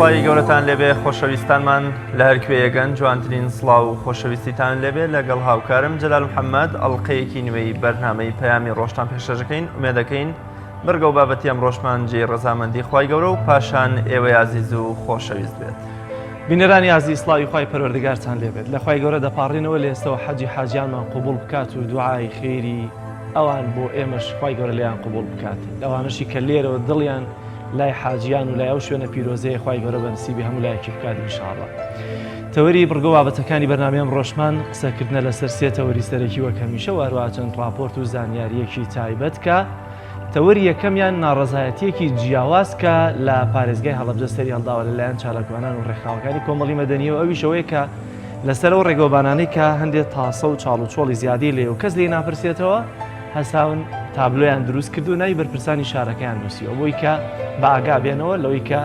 خوای گەورەتان لێبێ خۆشەویستانمان لە هەر کوێیەگەن جوانترین سڵاو و خۆشەویستیتان لێبێ لەگەڵ هاوکارم جەلال محەممەد ئەڵلقەیەکی نوێی بەرنامەی پەیامی ڕۆژتان پێشکەشەکەین ئومێدەکەین بڕگە و بابەتی ئەمڕۆشمان جێی ڕەزامەندی خوای گەورە و پاشان ئێوەی ئازیز و خۆشەویست بێت. بینەرانی ئازیز سڵاوی خوای پەروەردگارتان لێبێت لە خوای گەورە دەپاڕێنەوە لە ئێستەوە حەجی حاجیانمان قبوڵ بکات و دوعای خێری ئەوان بۆ ئێمەش خوای گەورە لێیان قبوڵ بکات لەوانەشی کە لێرەوە دڵیان لای حاجیان و لای ئەو شوێنە پیرۆزەیە خوای گەورە بە نسیبی هەموو لایەکی بکات ئینشاءاللە. تەوەری بڕگە و بابەتەکانی بەرنامەی ئەمڕۆشمان قسەکردنە لەسەر سێ تەوەری سەرەکی وەک هەمیشە و هەروەها چەند ڕاپۆرت و زانیارییەکی تایبەت کە تەوەری یەکەمیان ناڕەزایەتییەکی جیاواز کە لە پارێزگای هەڵەبجە سەری هەڵداوە لەلایەن چالاکوانان و ڕێکخراوەکانی کۆمەڵی مەدەنییەوە ئەویش ئەوەیە کە لەسەر ئەو ڕێگەوبانانەی کە هەندێک تاسە و چاڵ و چۆڵی زیادەی لێیە و کەس لێی ناپرسێتەوە هەساون تابلۆیان دروست کردو ناوی بەرپرسانی شارەکەیان نووسیوە بۆی کە بە ئاگا بێنەوە لەوەی کە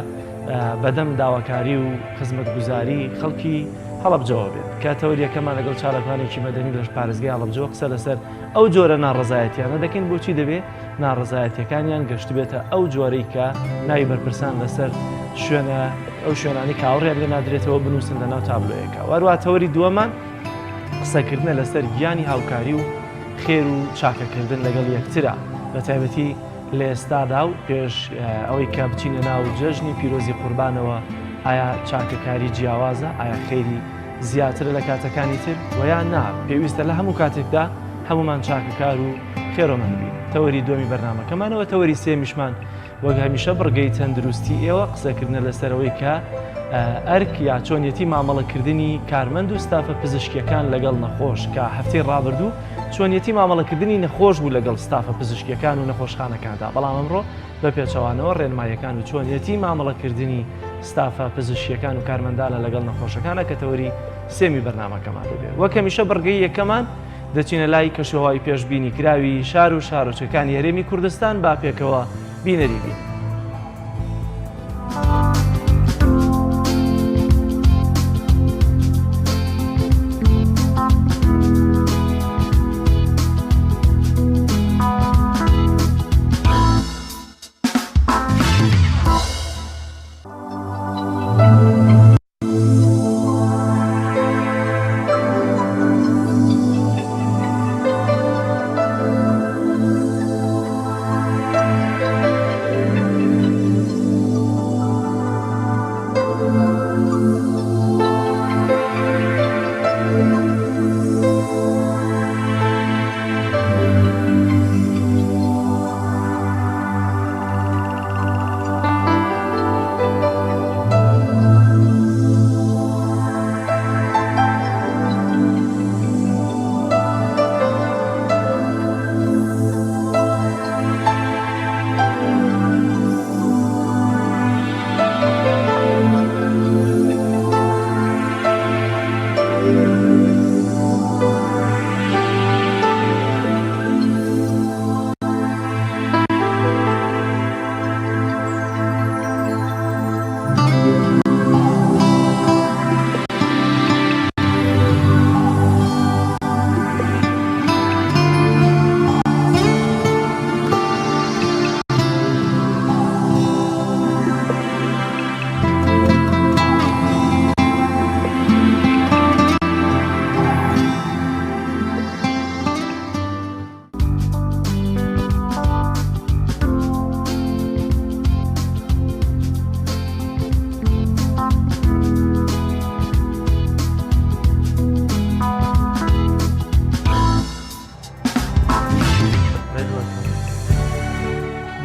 بەدەم داواکاری و خزمەتگوزاری خەڵکی هەڵەبجەوە بێت کە تەوەریەکەمان لەگەڵ چالاکوانێکی مەدەنی لە پارێزگای هەڵەبجەوە قسە لەسەر ئەو جۆرە ناڕەزایەتیانە دەکەین بۆچی دەبێ ناڕەزایەتیەکانیان گەشتبێتە ئەو جۆرەی کە ناوی بەرپرسان لەسەر شوێنە ئەو شوێنانی کاوڕیان لێ نادرێتەوە بنووسن لە ناو تابلۆیەکە وەروە تەوەری دووەمان قسەکردنە لەسەر گیانی هاوکاری و خێر و چاکەکردن لەگەڵ یەکترا بە تایبەتی لە ئێستادا و پێش ئەوەی کە بچینە ناو جەژنی پیرۆزی قوربانەوە ئایا چاکەکاری جیاوازە ئایا خێری زیاترە لە کاتەکانی تر و یان نا پێویستە لە هەموو کاتێکدا هەمومان چاکەکار و خێرۆمەند بین تەوەری دووەمی بەرنامەکەمانەوە تەوەری سێمیشمان وەک هەمیشە بڕگەی تەندروستی ئێوە قسەکردنە لەسەرەوەی کە ئەرک یا چۆنیەتی مامەڵەکردنی کارمەند و ستافە پزیشکیەکان لەگەڵ نەخۆش کە هەفتەی ڕابردوو چۆنیەتی مامەڵەکردنی نەخۆش بوو لەگەڵ ستافە پزیشکیەکان و نەخۆشخانەکاندا بەڵام ئەمڕۆ بە پێچەوانەوە ڕێنماییەکان و چۆنیەتی مامەڵەکردنی ستافە پزیشکیەکان و کارمەندانە لەگەڵ نەخۆشەکانە کە تەوەری سێمی بەرنامەکەمان دەبێت وەک هەمیشە بڕگەی یەکەمان دەچینە لای کەشوهەوای پێشبینی کراوی شار و شارۆچکەکانی هەرێمی کوردستان با پێکەوە بینەری بین.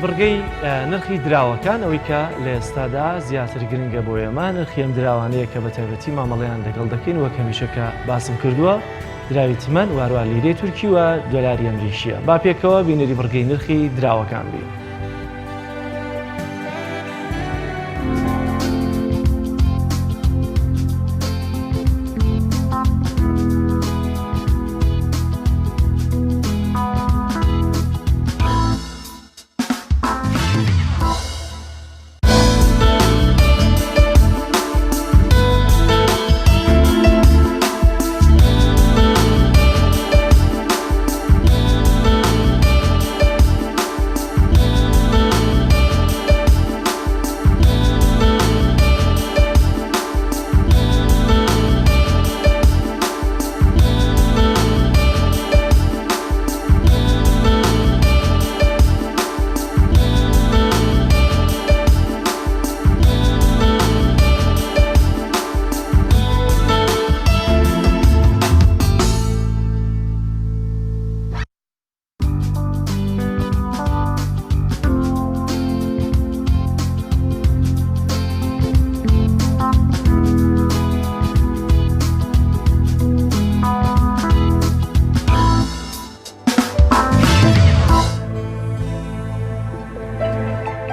بڕگەی نرخی دراوەکان ئەوەی کە لە ئێستادا زیاتر گرنگە بۆ ئێمە نرخی ئەم دراوانەیە کە بە تایبەتی مامەڵەیان لەگەڵ دەکەین وەک هەمیشە کە باسم کردووە دراوی تمەن و هەروەها لیرەی تورکی و دۆلاری ئەمریکییە. با پێکەوە بینەری بڕگەی نرخی دراوەکان بین.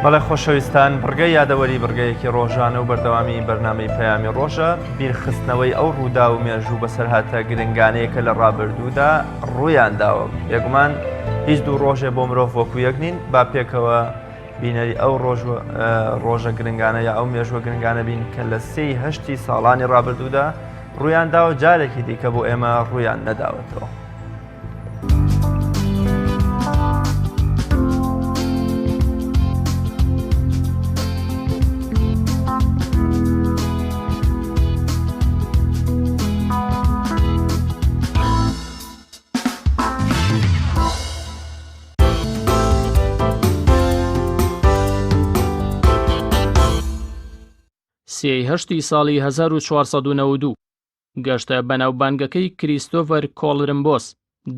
بەڵێ خۆشەویستان بڕگەی یادەوەری بڕگەیەکی ڕۆژانە و بەردەوامی بەرنامەی پەیامی ڕۆژە بیرخستنەوەی ئەو ڕوودا و مێژوو بەسەرهاتە گرنگانەیە کە لە ڕابردوودا ڕوویان داوە بێگومان هیچ دوو ڕۆژێ بۆ مرۆڤ وەکو یەک نین با پێکەوە بینەری ئەو ڕۆژ ڕۆژە گرنگانە یا ئەو مێژوە گرنگانە بین کە لە سێی هەشتی ساڵانی ڕابردوودا ڕوویان داوە جارێکی دیکە بۆ ئێمە ڕوویان نەداوەتەوە. سێی هەشتی ساڵی 1492 گەشتە بەناوبانگەکەی کریستۆڤەر کۆڵرمبۆس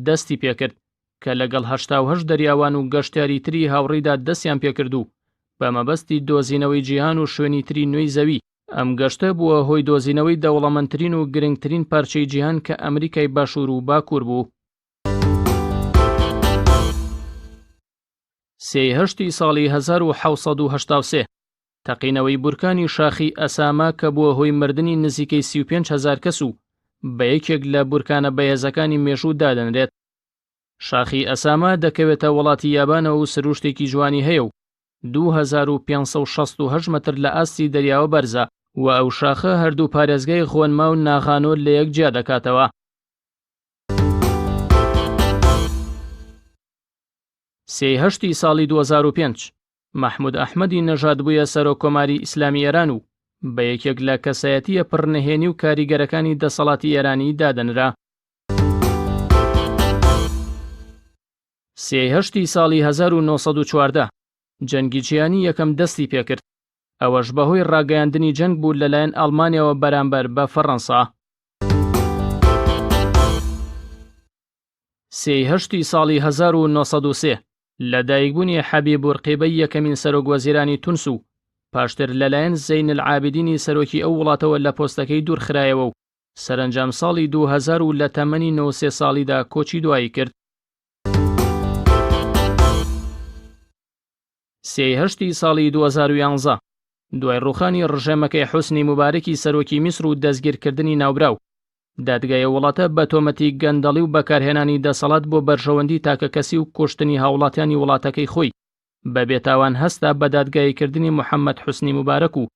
دەستی پێکرد کە لەگەڵ 88 دەریاوان و گەشتیاری تری هاوڕیدا دەستیان پێکرد و بە مەبەستی دۆزینەوەی جیهان و شوێنی تری نوێی زەوی. ئەم گەشتە بووە هۆی دۆزینەوەی دەوڵەمەندترین و گرنگترین پارچەی جیهان کە ئەمریکای باشوور و باکوور بوو. سێی هەشتی ساڵی 1783 تەقینەوەی بورکانی شاخی ئەساما کە بووە هۆی مردنی نزیکەی 35 هەزار کەس و بە یەکێک لە بورکانە بەهێزەکانی مێژوو دادەنرێت. شاخی ئەساما دەکەوێتە وڵاتی یابانەوە و سروشتێکی جوانی هەیە و 2568 مەتر لە ئاستی دەریاوە بەرزە و ئەو شاخە هەردوو پارێزگای غۆنما و ناغانۆ لەیەک جیا دەکاتەوە. سێی هەشتی ساڵی 2005 مەحمود ئەحمەدی نەژاد بوویە سەرۆک کۆماری ئیسلامی ئێران و بە یەکێک لە کەسایەتییە پڕ نهێنی و کاریگەرەکانی دەسەڵاتی ئێرانی دادەنرا. سێی هەشتی ساڵی 1914 جەنگی جیهانی یەکەم دەستی پێکرد، ئەوەش بەهۆی ڕاگەیاندنی جەنگ بوو لەلایەن ئەڵمانیاوە بەرامبەر بە فەڕەنسا. سێی هەشتی ساڵی 1903 لە دایکبوونی حەبیب بورقیبەی یەکەمین سەرۆک وەزیرانی تونس و پاشتر لەلایەن زەین العابدینی سەرۆکی ئەو وڵاتەوە لە پۆستەکەی دوورخرایەوە و سەرەنجام ساڵی 2000 و لە تەمەنی 93 ساڵیدا کۆچی دوایی کرد. سێی هەشتی ساڵی 2011 دوای ڕووخانی ڕژێمەکەی حوسنی موبارەکی سەرۆکی میسر و دەستگیرکردنی ناوبراو، دادگای ئەو وڵاتە بە تۆمەتی گەندەڵی و بەکارهێنانی دەسەڵات بۆ بەرژەوەندی تاکەکەسی و کوشتنی هاوڵاتیانی وڵاتەکەی خۆی بە بێتاوان هەستا بە دادگاییکردنی محەمەد حوسنی موبارەک و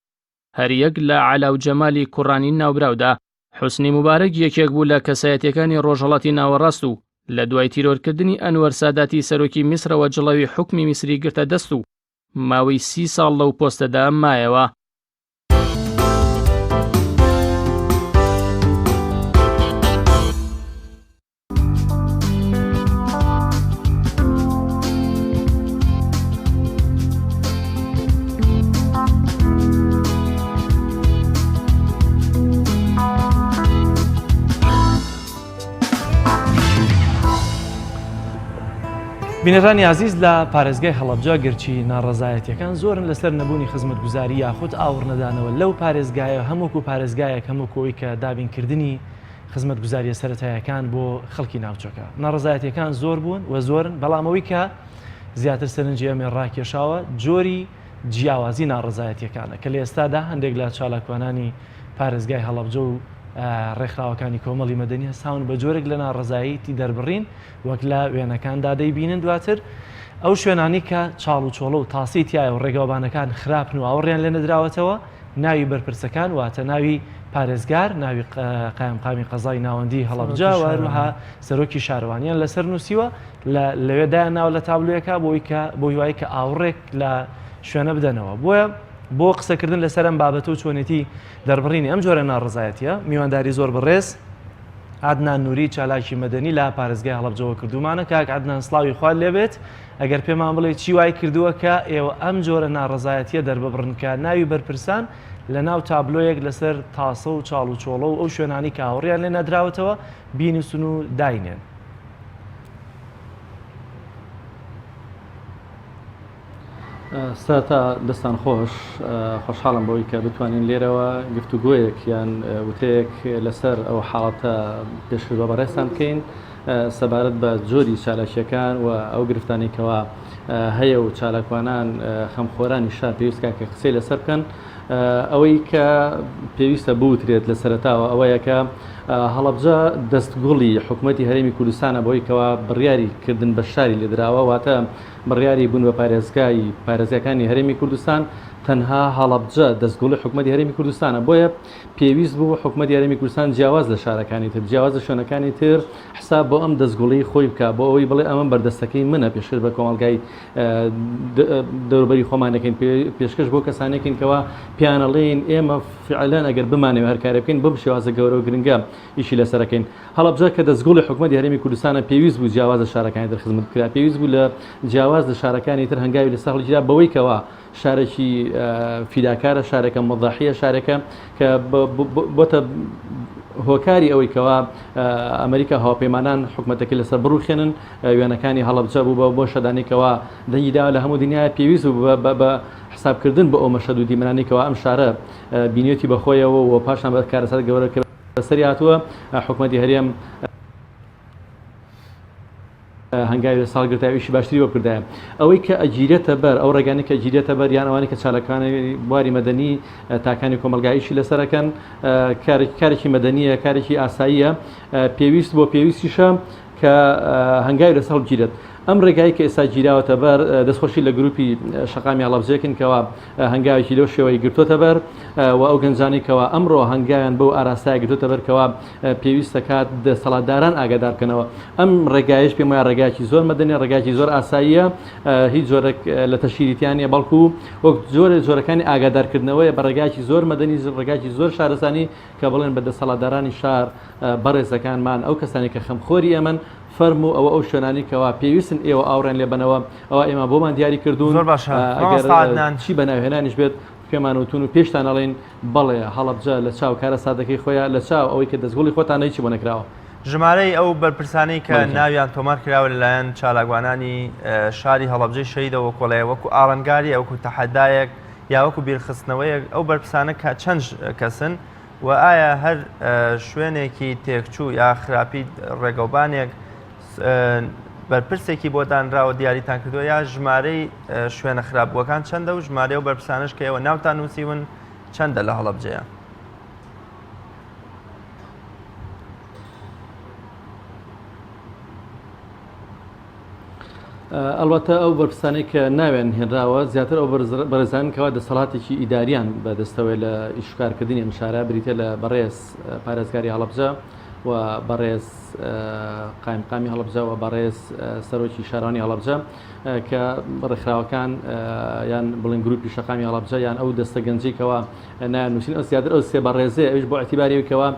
هەریەک لە عەلا و جەمالی کوڕانی ناوبراودا. حوسنی موبارەک یەکێک بوو لە کەسایەتیەکانی ڕۆژهەڵاتی ناوەڕاست و لە دوای تیرۆرکردنی ئەنوەر ساداتی سەرۆکی میسرەوە جڵەوی حوکمی میسری گرتە دەست و ماوەی سی ساڵ لەو پۆستەدا مایەوە. بینەرانی ئازیز لە پارێزگای هەڵەبجە گەرچی ناڕەزایەتیەکان زۆرن لەسەر نەبوونی خزمەتگوزاری یاخود ئاوڕنەدانەوە لەو پارێزگایە هەمووکو پارێزگایەک هەمووکۆی کە دابینکردنی خزمەتگوزاریە سەرەتایەکان بۆ خەڵکی ناوچەکە. ناڕەزایەتیەکان زۆر بوون و زۆرن، بەڵام ئەوەی کە زیاتر سەرنجی ئێمەی ڕاکێشاوە جۆری جیاوازی ناڕەزایەتیەکانە کە لە ئێستادا هەندێک لە چالاکوانانی پارێزگای هەڵەبجە و ڕێکخراوەکانی کۆمەڵی مەدەنی هەستاون بە جۆرێک لە ناڕەزایەتی دەربڕین وەک لە وێنەکاندا دەیبینن دواتر ئەو شوێنانی کە چاڵ و چۆڵە و تاسی تایە و ڕێگاوبانەکان خراپن و ئاوڕیان لێ نەدراوەتەوە ناوی بەرپرسەکان واتە ناوی پارێزگار، ناوی قایمقامی قەزای ناوەندی هەڵەبجە و هەروەها سەرۆکی شارەوانیان لەسەر نووسیوە لە لەوێ دایان ناوە لە تابلۆیەکە بۆی کە بۆ هیوای کە ئاوڕێک لە شوێنە بدەنەوە بۆیە بۆ قسەکردن لەسەر ئەم بابەتە و چۆنێتی دەربڕینی ئەم جۆرە ناڕەزایەتیە میوانداری زۆر بەڕێز عەدنان نوری چالاکی مەدەنی لە پارێزگای هەڵەبجەوە کردومانە کاک عەدنان سڵاوی خوات لێبێت ئەگەر پێمان بڵێ چی وای کردووە کە ئێوە ئەم جۆرە ناڕەزایەتیە دەرببڕن کە ناوی بەرپرسان لە ناو تابلۆیەک لەسەر تاسە و چاڵ و چۆڵە و ئەو شوێنانی کە ئاوڕیان لێ نەدراوەتەوە بینوسن و داینێن؟ سەرەتا دەستان خۆش، خۆشحاڵم بەوەی کە بتوانین لێرەوە گفتوگۆیەک یان وتەیەک لەسەر ئەو حاڵەتە پێشکەش بە بەڕێزتان بکەین. سەبارەت بە جۆری چالاکییەکان و ئەو گرفتانەی کەوا هەیە و چالاکوانان خەمخۆرانی شار پێویست کە کە قسەی لەسەر بکەن. ئەوەی کە پێویستە بوترێت لە سەرەتاوە ئەوەیە کە هەڵەبجە دەستگوڵی حکوومەتی هەرێمی کوردستانە بۆی کەوا بڕیاری کردن بە شاری لێدراوە، واتە بڕیاری بوون بە پارێزگای پارێزگاکانی هەرێمی کوردستان تەنها هەڵەبجە دەستگوڵی حکوومەتی هەرێمی کوردستانە. بۆیە پێویست بوو حکوومەتی هەرێمی کوردستان جیاواز لە شارەکانی تر، جیاواز لە شوێنەکانی تر حساب بۆ ئەم دەستگوڵی خۆی بکا، بۆ ئەوەی بڵێ ئەمە بەردەستەکەی منە پێشکەش بە کۆمەڵگای دەوروبەری خۆمان دەکەین، پێشکەش بۆ کەسانێکین کەوا پێیانەڵێین ئێمە فعلەن ئەگەر بمانەوێ هەر کارێ بکەین بەم شێوازە گەورە و گرنگە ئیشی لەسەر ئەکەین. هەڵەبجە کە دەستگوڵی حکومەتی هەرێمی کوردستانە پێویست بوو جیاواز لە شارەکانی تر خزمەت بکرا، پێویست بوو لە جیاواز لە شارەکانی تر هەنگاوی لەسەر هەڵگیرا بەوەی کەوا شارێکی فیداکارە، شارێکە مضحیە، شارێکە کە بۆتە هۆکاری ئەوەی کەوا ئەمریکا هاوپەیمانان حکومەتەکەی لەسەر بڕوخێنن. وێنەکانی هەڵەبجە بوو بە بۆ شەدانی کەوا دەنگی داوە لە هەموو دنیاە پێویست بوو بە حسابکردن بۆ ئەو مەشهەد و دیمەنانەی کەوا ئەم شارە بینیەتی بەخۆیەوە و پاشان بە کارەسات گەورە کە بەسەری هاتووە حکومەتی هەرێم هەنگاوی لە ساڵ گرتایە ئیشی باشتری بۆ بکردایە. ئەوەی کە ئەگیرێتە بەر، ئەو ڕێگانەی کە ئەگیرێتە بەر یان ئەوانەی کە چالاکانی بواری مەدەنی تاکانی کۆمەڵگا ئیشی لەسەر ئەکەن کارێکی مەدەنییە، کارێکی ئاساییە، پێویست بۆ پێویستیشە کە هەنگاوی لەسەر هەڵبگیرێت. ئەم ڕێگای کە ئێستا گیراوەتە بەر، دەستخۆشی لە گروپی شەقامی هەڵەبجەکەین کەوا هەنگاوێکی لەو شێوەی گرتۆتە بەر و ئەو گەنجانەی کەوا ئەمڕۆ هەنگاویان بەو ئاراستەیە گرتۆتە بەر کەوا پێویستە کات دەسەڵاتداران ئاگادار بکەنەوە. ئەم ڕێگایەش پێم وایە ڕێگایەکی زۆر مەدەنیە، ڕێگایەکی زۆر ئاساییە، هیچ جۆرێک لە تەشهیری تیا نییە، بەڵکو وەک جۆرێ جۆرەکانی ئاگادارکردنەوەیە بە ڕێگایەکی زۆر مەدەنی، ڕێگایەکی زۆر شارستانی کە بڵێن بە دەسەڵاتدارانی شار بەڕێزەکانمان، ئەو کەسانەی کە خەمخۆری ئێمەن، فەرموو ئەوە ئەو شوێنانەی کەوا پێویستن ئێوە ئاوڕیان لێ بەنەوە، ئەوا ئێمە بۆمان دیاری کردوون، زۆر باشە ئەگەر مامۆستا عەدنان. چی بە ناوهێنانیش بێت پێمان وتوون و پێشتان ئەڵێین بەڵێ هەڵەبجە لە چاو کارەساتەکەی خۆیا، لە چاو ئەوەی کە دەستگوڵی خۆتانە هیچی بۆ نەکراوە. ژمارەی ئەو بەرپرسانەی کە بەڵێ گیان. ناویان تۆمار کراوە لەلایەن چالاکوانانی شاری هەڵەبجەی شەهیدەوە کۆڵێ وەکو ئاڵنگاریە وەکو تەحەدایەک یا وەکو بیرخستنەوەیەک ئەو بەرپرسانە کە چەند کەسن و ئایا هەر شوێنێکی تێکچوو یا خراپی ڕێگەوبانێک بەرپرسێکی بۆ دانراوە دیاریتان کردووە یا ژمارەی شوێنە خراپبووەکان چەندە و ژمارەی ئەو بەرپرسانەش کە ئێوە ناوتان نووسیون چەندە لە هەڵەبجەیە؟ ئەڵبەتە ئەو بەرپرسانەی کە ناویان هێنراوە زیاتر ئەو بەڕێزانن کەوا دەسەڵاتێکی ئیداریان بەدەستەوەی لە ئیشکارکردنی ئەم شارە بریتە لە بەڕێز پارێزگاری هەڵەبجە و بەڕێز قایمقامی هەڵەبجە و بەڕێز سەرۆکی شارانی هەڵەبجە کە ڕێکخراوەکان یان بڵێن گروپی شەقامی هەڵەبجە یان ئەو دەستە گەنجەی کەوا نایان نووسین ئەو زیاتر ئەو سێ بەڕێزەیە ئەویش بۆ ئیعتیباری ئەوەی کەوا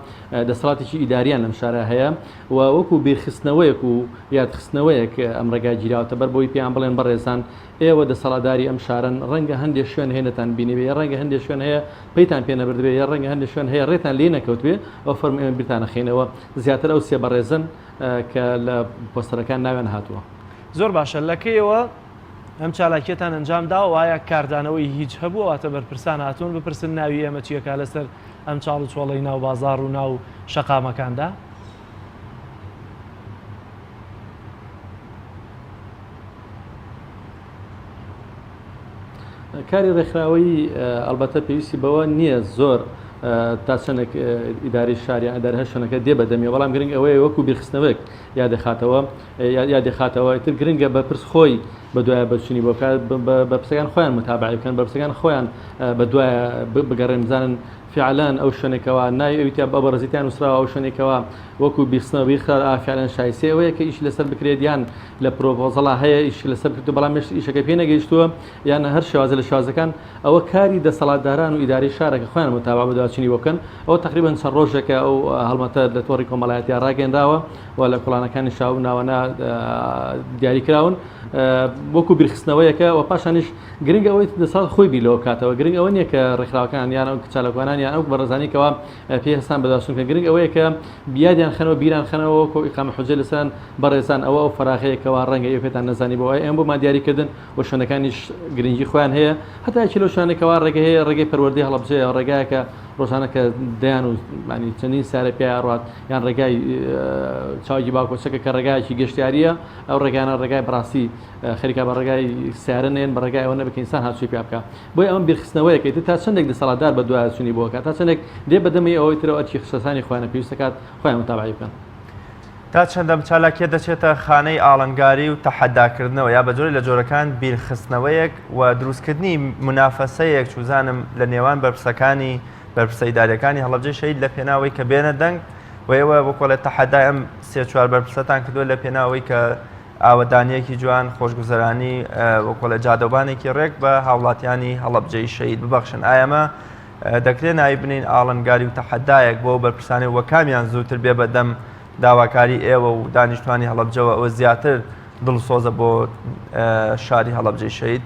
دەسەڵاتێکی ئیداریان لەم شارە هەیە و وەکو بیرخستنەوەیەک و یادخستنەوەیەک ئەم ڕێگا گیراوەتە بەر بۆی پێیان بڵێن بەڕێزان ئێوە دەسەڵاتداری ئەم شارەن ڕەنگە هەندێ شوێن هەیە نەتان بینیبێ یا ڕەنگە هەندێ شوێن هەیە پێیتان پێ نەبردبێ یا ڕەنگە هەندێ شوێن هەیە ڕێتان لێ نەکەوتبێ ئەو فەرموو ئێمە بیرتان ئەخەینەوە زیاتر ئەو سێ بەڕێزن کە لە پۆستەرەکان ناویان هاتووە. زۆر باشە لە کەیەوە ئەم چالاکیەتان ئەنجام داوە ئایا کاردانەوەی هیچ هەبووە واتە بەرپرسان هاتوون بپرسن ناوی ئێمە چیەکا لەسەر ئەم چاڵ و چۆڵەی ناو بازاڕ و ناو شەقامەکاندا؟ کاری ڕێکخراوەیی ئەڵبەتە پێویستی بەوە نییە زۆر تا چەندێک ئیداری شار یان ئیداری هەر شوێنەکە دێ بەدەمیەوە، بەڵام گرنگ ئەوەیە وەکو بیرخستنەوەیەک یادەخاتەوە یادەخاتەوە ئیتر گرنگە بەرپرس خۆی بەدوایە بەچوونی بۆ بکات، بەرپرسەکان خۆیان متابعەی بکەن، بەرپرسەکان خۆیان بەدوایە بگەڕێن بزانن فیعلەن ئەو شوێنەی کەوا ناوی ئەوی تیا بە بەڕێزی تیا نووسراوە ئەو شوێنەی کەوا وەکو بیرخستنەوە بیرخرا ئا فیعلەن شایستەی ئەوەیە کە ئیشی لەسەر بکرێت یان لە پرۆپۆزەڵا هەیە ئیشی لەسەر بکرێت بەڵام هێشتا ئیشەکە پێ نەگەیشتووە یان هەر شێوازە لە شێوازەکان ئەوە کاری دەسەڵاتداران و ئیدارەی شارە کە خۆیان متابعە بەدواچوونی بۆ بکەن ئەوە تەقریبەن چەند ڕۆژێکە ئەو هەڵمەتە لە تۆڕی کۆمەڵایەتیا ڕاگەیەنراوە و لە کۆڵانەکانی شاو ناوەنا دیاری کراون وەکو بیرخستنەوەیەکە و پاشانیش گرنگ ئەوەی دەسەڵات خۆی بیر لەوە بکاتەوە گرنگ ئەوە نییە کە ڕێکخراوەکان یان ئەو چالاکوانان یان ئەو بەڕێزانی کەوا پێی هەستان بەدواچوون کە گرنگ ئەوەیە کە بیادیان خەنەوە بیران خەنەوە وەکو ئیقامە حوجە لەسەران بەڕێزان ئەوە ئەو فەراغەیە کەوا ڕەنگە ئێوە پێتان نەزانی بۆ ئێمە بۆمان دیاری کردن و شوێنەکانیش گرنگی خۆیان هەیە هەتا یەکێ لەو شوێنانەی کەوا ڕێگە هەیە ڕێگەی پەروەردەی هەڵەبجەیە ڕێگایەکە. ڕۆژانە کە دەیان و مانی چەندین سارە پیا ڕات یان ڕێگای چاوگی باکۆچەکە کە ڕێگایەکی گەشتیاریە ئەو ڕێگانە ڕێگای بەڕاستی خەریکە بە ڕێگای سیارە نێن بە ڕێگای ئەوە نەبێت کە ئینسان هاتوچۆی پیا بکا بۆیە ئەمە بیرخستنەوەیەکە ئیتر تا چەندێک دەسەڵاتدار بە دوایچوونی بۆ ئەکات تا چەندێک دێ بە دەمی ئەوەی ترەوە ئەرکی خشەسانی خۆیانە پێویست دەکات خۆیان متابعەی بکەن. تا چەند ئەم چالاکیە دەچێتە خانەی ئاڵنگاری و تەحەداکردنەوە یا بە جۆرێک لە جۆرەکان بیرخستنەوەیەک و دروستکردنی مونافەسەیەک چوزانم لە نێوان بەرپرسەکانی بەرپرسە ئیداریەکانی هەڵەبجەی شەهید لە پێناوەی کە بێنە دەنگ و ئێوە وەکۆڵێ تەحەدای ئەم سێ چوار بەرپرسەتان کردووە لە پێناوەی کە ئاوەدانییەکی جوان، خۆشگوزەرانی و کۆڵێ جادەوبانێکی ڕێک بە هاوڵاتیانی هەڵەبجەی شەهید ببەخشن. ئایا ئەمە دەکرێ ناوی بنێین ئاڵنگاری و تەحەدایەک بۆ ئەو بەرپرسانەی و کامیان زووتر بێ بەدەم داواکاری ئێوە و دانیشتوانی هەڵەبجەوە ئەوە زیاتر دڵسۆزە بۆ شاری هەڵەبجەی شەهید؟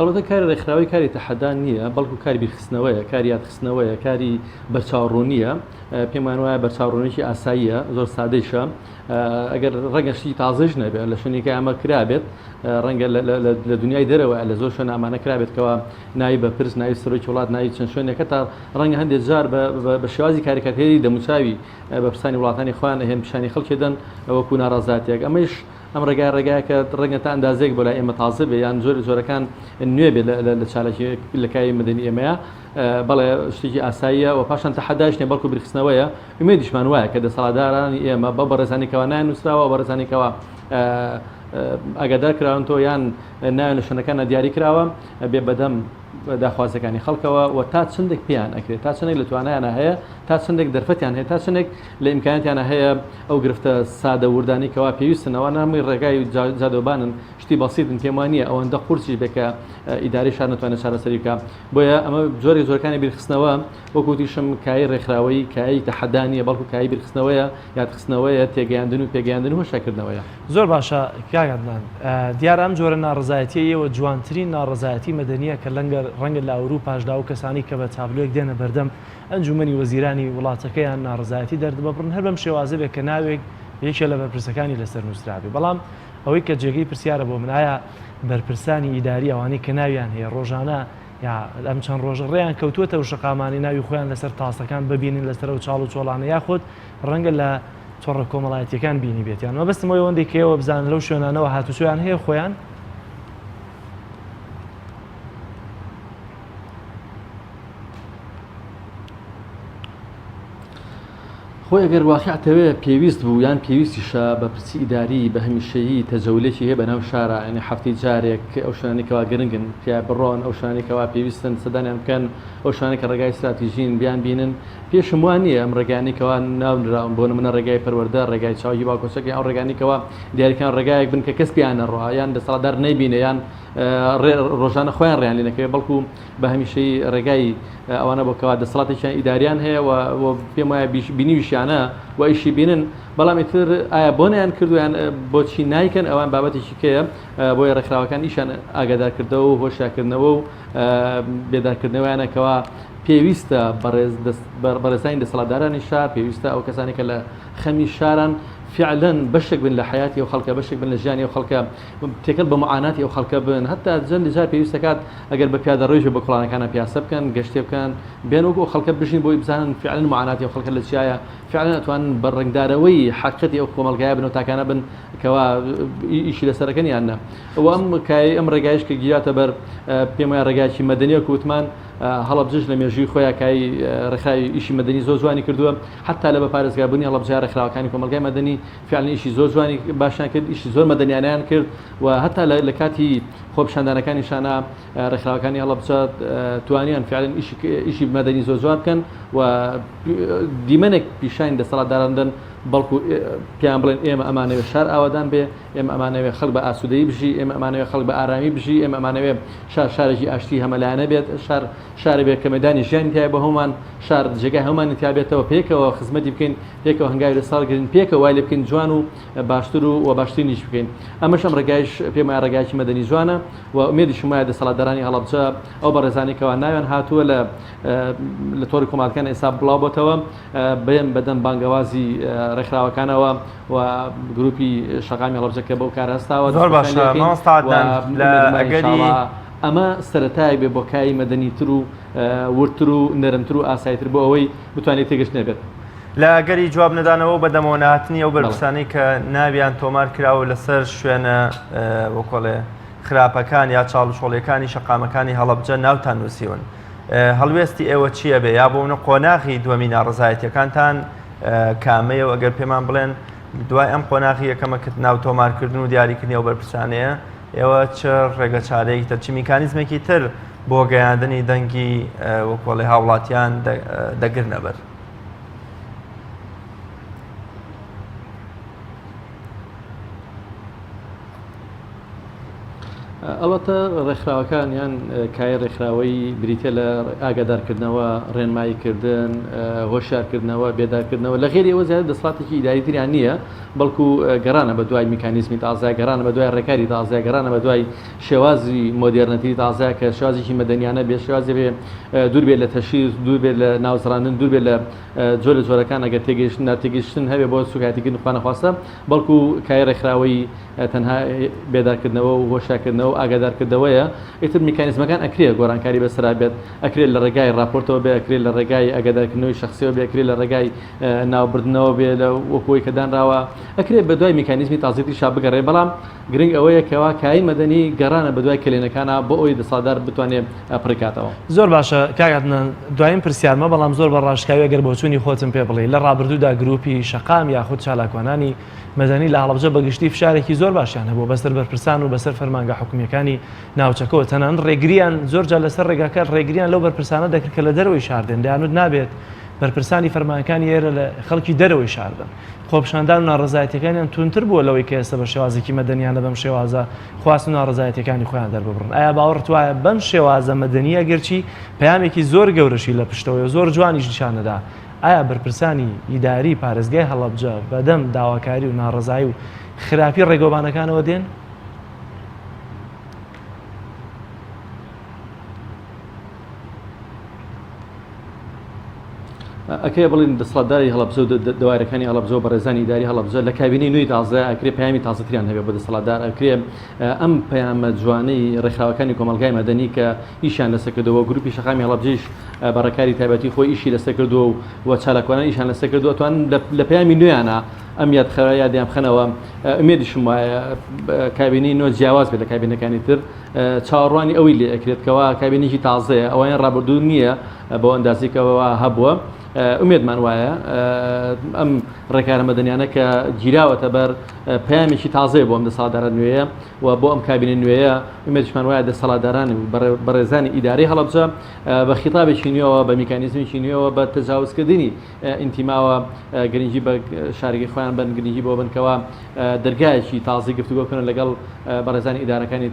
ئەڵبەتە کاری ڕێکخراوەی کاری تەحەدا نییە، بەڵکو کاری بیرخستنەوەیە، کاری یادخستنەوەیە، کاری بەرچاوڕوونییە. پێمان وایە بەرچاوڕوونیی ئاساییە، زۆر سادەیشە. ئەگەر ڕەنگە شتی تازەیش نەبێت، لە شوێنێکە ئەمە کرابێت، ڕەنگە لە دنیای دەرەوە لە زۆر شوێن ئەمانە کرابێت کەوا ناوی بەرپرس، ناوی سەرۆکی وڵات، ناوی چەند شوێنێکە تا ڕەنگە هەندێک جار بە شێوازی کاریکاتێری دەموچاوی بەرپرسانی وڵاتانی خۆیان ئەهێن پیشانی خەڵکی دەن وەکو ناڕەزایەتییەک. ئەمەیش ئەم ڕێگایە ڕێگایەکە ڕەنگە تا ئەندازەیەک بۆ لای ئێمە تازە بێ یان جۆرە جۆرەکان نوێ بێ لە چالاکی لە کای مەدەنی ئێمەیە بەڵێ شتێکی ئاساییە و پاشان تەحەدایش نیە بەڵکو بیرخستنەوەیە ئومێدیشمان وایە کە دەسەڵاتدارانی ئێمە بە بەڕێزانی کەوا نایان نووسراوە بەڕێزانی کەوا ئاگادار کراونەوە یان ناویان لە شوێنەکانە دیاری کراوە بێ بەدەم داخوازەکانی خەڵکەوە و تا چەندێک پێیان ئەکرێت تا چەندێک لە توانایانە هەیە تا چەندێک دەرفەتیان هەیە تا چەندێک لە ئیمکاناتیانە هەیە ئەو گرفتە سادە وردانەی کەوا پێویستن ئەوانە هەمووی ڕێگای جادەوبانن شتی بەسیتن پێم وا نییە ئەوەندە قورسیش بێت کە ئیدارەی شار نەتوانێت چارەسەری بکا بۆیە ئەمە جۆرێک جۆرەکانی بیرخستنەوە وەکو وتیشم کایەی ڕێکخراوەیی کایەی تەحەدا نییە بەڵکو کایەی بیرخستنەوەیە یادخستنەوەیە تێگەیاندن و پێگەیاندن و هۆشیارکردنەوەیە. زۆر باشە کاک عەدنان دیارە ئەم جۆرە ناڕەزایەتیەی ئێوە جوانترین ناڕەزایەتی مەدەنیە کە لەنگە ڕەنگە لە ئەوروپاشدا ئەو کەسانەی کە بە تابلۆیەک دێنە بەردەم ئەنجومەنی وەزیرانی وڵاتەکەیان ناڕەزایەتی دەردببڕن هەر بەم شێوازە بێت کە ناوێک یەکێ لە بەرپرسەکانی لەسەر نووسرابێ بەڵام ئەوەی کە جێگەی پرسیارە بۆ من ئایا بەرپرسانی ئیداری ئەوانەی کە ناویان هەیە ڕۆژانە یا ئەم چەند ڕۆژە ڕێیان کەوتووەتە و شەقامانی ناوی خۆیان لەسەر تاسەکان ببینن لەسەر ئەو چاڵ و چۆڵانە یاخود ڕەنگە لە تۆڕە کۆمەڵایەتیەکان بینیبێتیان مەبەستم ئەوەیە ئەوەندەی کە ئێوە بزانن لەو شوێنانەوە هاتوچۆیان هەیە خۆیان؟ خۆی ئەگەر واقیع تەوێ پێویست بوو یان پێویستیشە بە پرسی ئیداری بە هەمیشەیی تەجەولێکی هەیە بە ناو شارا یعنی هەفتەی جارێک ئەو شوێنانەی کەوا گرنگن پیا بڕۆن ئەو شوێنانەی کەوا پێویستن سەردانیان بکەن ئەو شوێنانەی کە ڕێگای ستراتیژین بیان بینن پێشم وا نییە ئەم ڕێگایانەی کەوا ناونراون بۆ نمونە ڕێگای پەروەردە ڕێگای چاوگی باکۆچەک یان ئەو ڕێگانەی کەوا دیاریکراون ڕێگایەک بن کە کەس پێیان نەڕوا یان دەسەڵاتدار نەیبینێ یان ڕۆژانە خۆیان ڕێیان لێ نەکەوێ بەڵکو بە هەمیشەیی ڕێگای ئەوانە بۆ کەوا دەسەڵاتێکیان ئیداریان هەیە و پێم وایە بینیویشیانە و ئیشی بینن بەڵام ئیتر ئایا بۆ نەیان کردو یان بۆچی نایکەن ئەوان بابەتێکی کەیە بۆیە ڕێکخراوەکان ئیشیان ئاگادارکردەوە و هۆشیارکردنەوە و بێدارکردنەوەیانە کەوا پێویستە بەڕێزانی دەسەڵاتدارانی شار پێویستە ئەو کەسانی کە لە خەمی شاران فعلەن بەشێک بن لە حیاتی ئەو خەڵکە بەشێک بن لە ژیانی ئەو خەڵکە تێکەڵ بە معاناتی ئەو خەڵکە بن هەتا جەند جار پێویستە کات ئەگەر بە پیادە ڕێژ بە کۆڵانەکانە پیاسە بکەن گەشتێ بکەن بێن وەکو ئەو خەڵکە بژین بۆی بزانن فعلەن معاناتی ئەو خەڵکە لە چیایە فعلەن ئەتوانن بە ڕەنگدارەوەی حەقیقەتی ئەو کۆمەڵگایە بن و تاکانە بن کەوا ئیشی لەسەرەکەن یان نا و ئەم کای ئەم ڕێگایش کە گیراتە بەر پێم وایە ڕێگایەکی مەدەنیە وەکو وتمان هەڵەبجەش لە مێژووی خۆیان کای ڕێکخراوی ئیشی مەدەنی زۆر جوانی کردووە حتا لە بە پارێزگابوونی هەڵەبجە ڕێکخراوەکانی کۆمەڵگای مەدەنی فعلا ئیشی زۆر جوانی باشیان کرد ئیشی زۆر مەدەنیانیان کرد و هەتا لە کاتی خۆپیشاندانەکانیشانا ڕێکخراوەکانی هەڵەبجە توانیان فعلا ئیشی مەدەنی زۆر جوان بکەن و دیمەنێک پیشانی دەسەڵاتداران دەن بەڵکو پێیان بڵێن ئێمە ئەمانەوێ شار ئاوادان بێ ئێمە ئەمانەوێ خەڵک بە ئاسوودەیی بژی ئێمە ئەمانەوێ خەڵک بە ئارامی بژی ئێمە ئەمانەوێ شار شارێکی ئاشتی هەمەلایەنە بێت شار شارێ بێت کە مەدانی ژیانی تایە بۆ هەمومان شار جێگای هەمومانی تیا بێتەوە پێکەوە خزمەتی بکەین پێکەوە هەنگاوی لەسەر هەڵگرین پێکەوە وای لێ بکەین جوان و باشتر و و باشترینیش بکەین ئەمەش ئەم ڕێگایش پێم وایە ڕێگایەکی مەدەنی جوانە و ئومێدیشم وایە دەسەڵاتدارانی هەڵەبجە ئەو بەڕێزانەی کەوا ناویان هاتووە لە لە تۆڕی کۆمەڵایەتیەکان ئێستا بڵاو بۆتەوە بێن بەدەم بانگەوازی. ڕێکخراوەکانەوە و گروپی شەقامی هەڵەبجە کە بەو کارە هەستاوە زۆر دەستخۆشیان باشە لێ ئەکەین مامۆستا و عەدنان لە ئومێدمان ئەگەری ئینشاڵا ئەمە سەرەتایەک بێ بۆ کاری مەدەنیتر و وردتر و نەرمتر و ئاساییتر بۆ ئەوەی بتوانێت تێگەشتن هەبێت. لە ئەگەری جواب نەدانەوە و بەدەمەوە نەهاتنی ئەو بەڵێ. بەرپرسانەی کە ناویان تۆمار کراوە لەسەر شوێنە وەکۆڵێ خراپەکان یا چاڵوچۆڵیەکانی شەقامەکانی هەڵەبجە ناوتان نووسیون هەڵوێستی ئێوە چییە بێ یا بۆ منە قۆناغی دووەمی ناڕەزایەتیەکانتان کامەیە و ئەگەر پێمان بڵێن دوای ئەم قۆناغی یەکەمە کە ناو تۆمارکردن و دیاریکردنی ئەو بەرپرسانەیە ئێوە چ ڕێگە چارەیەکی تر چ میکانیزمێکی تر بۆ گەیاندنی دەنگی وەکۆڵی هاوڵاتیان دەگرنە بەر؟ ئەڵبەتە ڕێکخراوەکان یان کایەی ڕێکخراوەیی بریتیە لە ئاگادارکردنەوە، ڕێنماییکردن، هۆشیارکردنەوە، بێدارکردنەوە، لە غەیری ئەوە زیاتر دەسەڵاتێکی ئیداری تریان نییە، بەڵکو گەڕانە بە دوای میکانیزمی تازە، گەڕانە بە دوای ڕێکاری تازە، گەڕانە بە دوای شێوازی مۆدێرنەتری تازە کە شێوازێکی مەدەنیانە بێت، شێوازێ بێ دوور بێت لە تەشهیر، دوور بێت لە ناوزڕاندن، دوور بێت لە جۆر لە جۆرەکان ئەگەر تێگەیشتن ناتێگەیشتن هەبێ بۆ سوکایەتیکردن خوانەخواستە، بەڵکو کایەی ڕێکخراوەیی تەنها بێدارکردنەوە و هۆشیارکردنەوە و ئاگادارکردەوەیە، ئیتر میکانیزمەکان ئەکرێ گۆڕانکاری بەسەرا بێت، ئەکرێ لە ڕێگای ڕاپۆرتەوە بێ، ئەکرێ لە ڕێگای ئاگادارکردنەوەی شەخسیەوە بێ، ئەکرێ لە ڕێگای ناوبردنەوە بێ لە وەکو ئەوەی کە دانراوە، ئەکرێ بە دوای میکانیزمی تازەتریشا بگەڕێ، بەڵام گرنگ ئەوەیە کەوا کایەی مەدەنی گەڕانە بە دوای کەلێنەکانا بۆ ئەوەی دەسەڵاتدار بتوانێ پڕی کاتەوە. زۆر باشە کاک عەدنان دوایین پرسیارمە بەڵام زۆر بە ڕاشکاوی ئەگەر بۆچوونی خۆتم پێ بڵێی لە ڕابردوودا گروپی شەقام یاخود چالاکوانانی مەدەنی لە هەڵەبجە بە گشتی فشارێکی زۆر باشیان هەبووە بەسەر بەرپرسان و بەسەر فەرمانگە حکومییەکانی ناوچەکەوە تەنانەت ڕێگریان زۆر جار لەسەر ڕێگاکە ڕێگریان لەو بەرپرسانە دەکرد کە لە دەرەوەی شار دێن دەیانوت نابێت بەرپرسانی فەرمانگەکانی ئێرە لە خەڵکی دەرەوەی شار بن خۆپیشاندان و ناڕەزایەتیەکانیان توندتر بووە لەوەی کە ئێستا بە شێوازێکی مەدەنیانە بەم شێوازە خواست و ناڕەزایەتیەکانی خۆیان دەرببڕن ئایا باوەڕت وایە بەم شێوازە مەدەنیە گەرچی پەیامێکی زۆر گەورەشی لە پشتەوەیە زۆر جوانیش نیشان دەدا ئایا بەرپرسانی ئیداری پارێزگای هەڵەبجە بەدەم داواکاری و ناڕەزایی و خراپی ڕێگەوبانەکانەوە دێن؟ ئەکرێ بڵێین دەسەڵاتداری هەڵەبجە و دەوایرەکانی هەڵەبجە و بەڕێزانی ئیداری هەڵەبجە لە کابینەی نوێی تازە ئەکرێ پەیامی تازەتریان هەبێ بۆ دەسەڵاتدار ئەکرێ ئەم پەیامە جوانەی ڕێکخراوەکانی کۆمەڵگای مەدەنی کە ئیشیان لەسەر کردەوە گروپی شەقامی هەڵەبجەیش بە ڕێکاری تایبەتی خۆی ئیشی لەسەر کردووە و و چالاکوانان ئیشیان لەسەر کردووە توان لە پەیامی نوێیانە ئەم یاد خەرا یادیان بخەنەوە ئومێدیشم وایە کابینەی نوێ جیاواز بێت لە کابینەکانی تر چاوەڕوانی ئەوەی لێ ئەکرێت کەوا کابینێکی تازەیە ئەوەیان ڕابردوو نییە بەو ئەندازەی کەوا هەبووە ئومێدمان وایە ئەم ڕێکارە مەدەنیانە کە گیراوەتە بەر پەیامێکی تازەیە بۆ ئەم دەسەڵاتدارە نوێیە و بۆ ئەم کابینە نوێیە ئومێدیشمان وایە دەسەڵاتداران و بەڕێزانی ئیدارەی هەڵەبجە بە خیتابێکی نوێوە بە میکانیزمێکی نوێوە بە تەجاوزکردنی ئینتیماوە گرنگی بە شارەکەی خۆیان بن گرنگی بۆ بنکەوە دەرگایەکی تازەی گفتوگۆ بکەن لەگەڵ بەڕێزانی ئیدارەکانی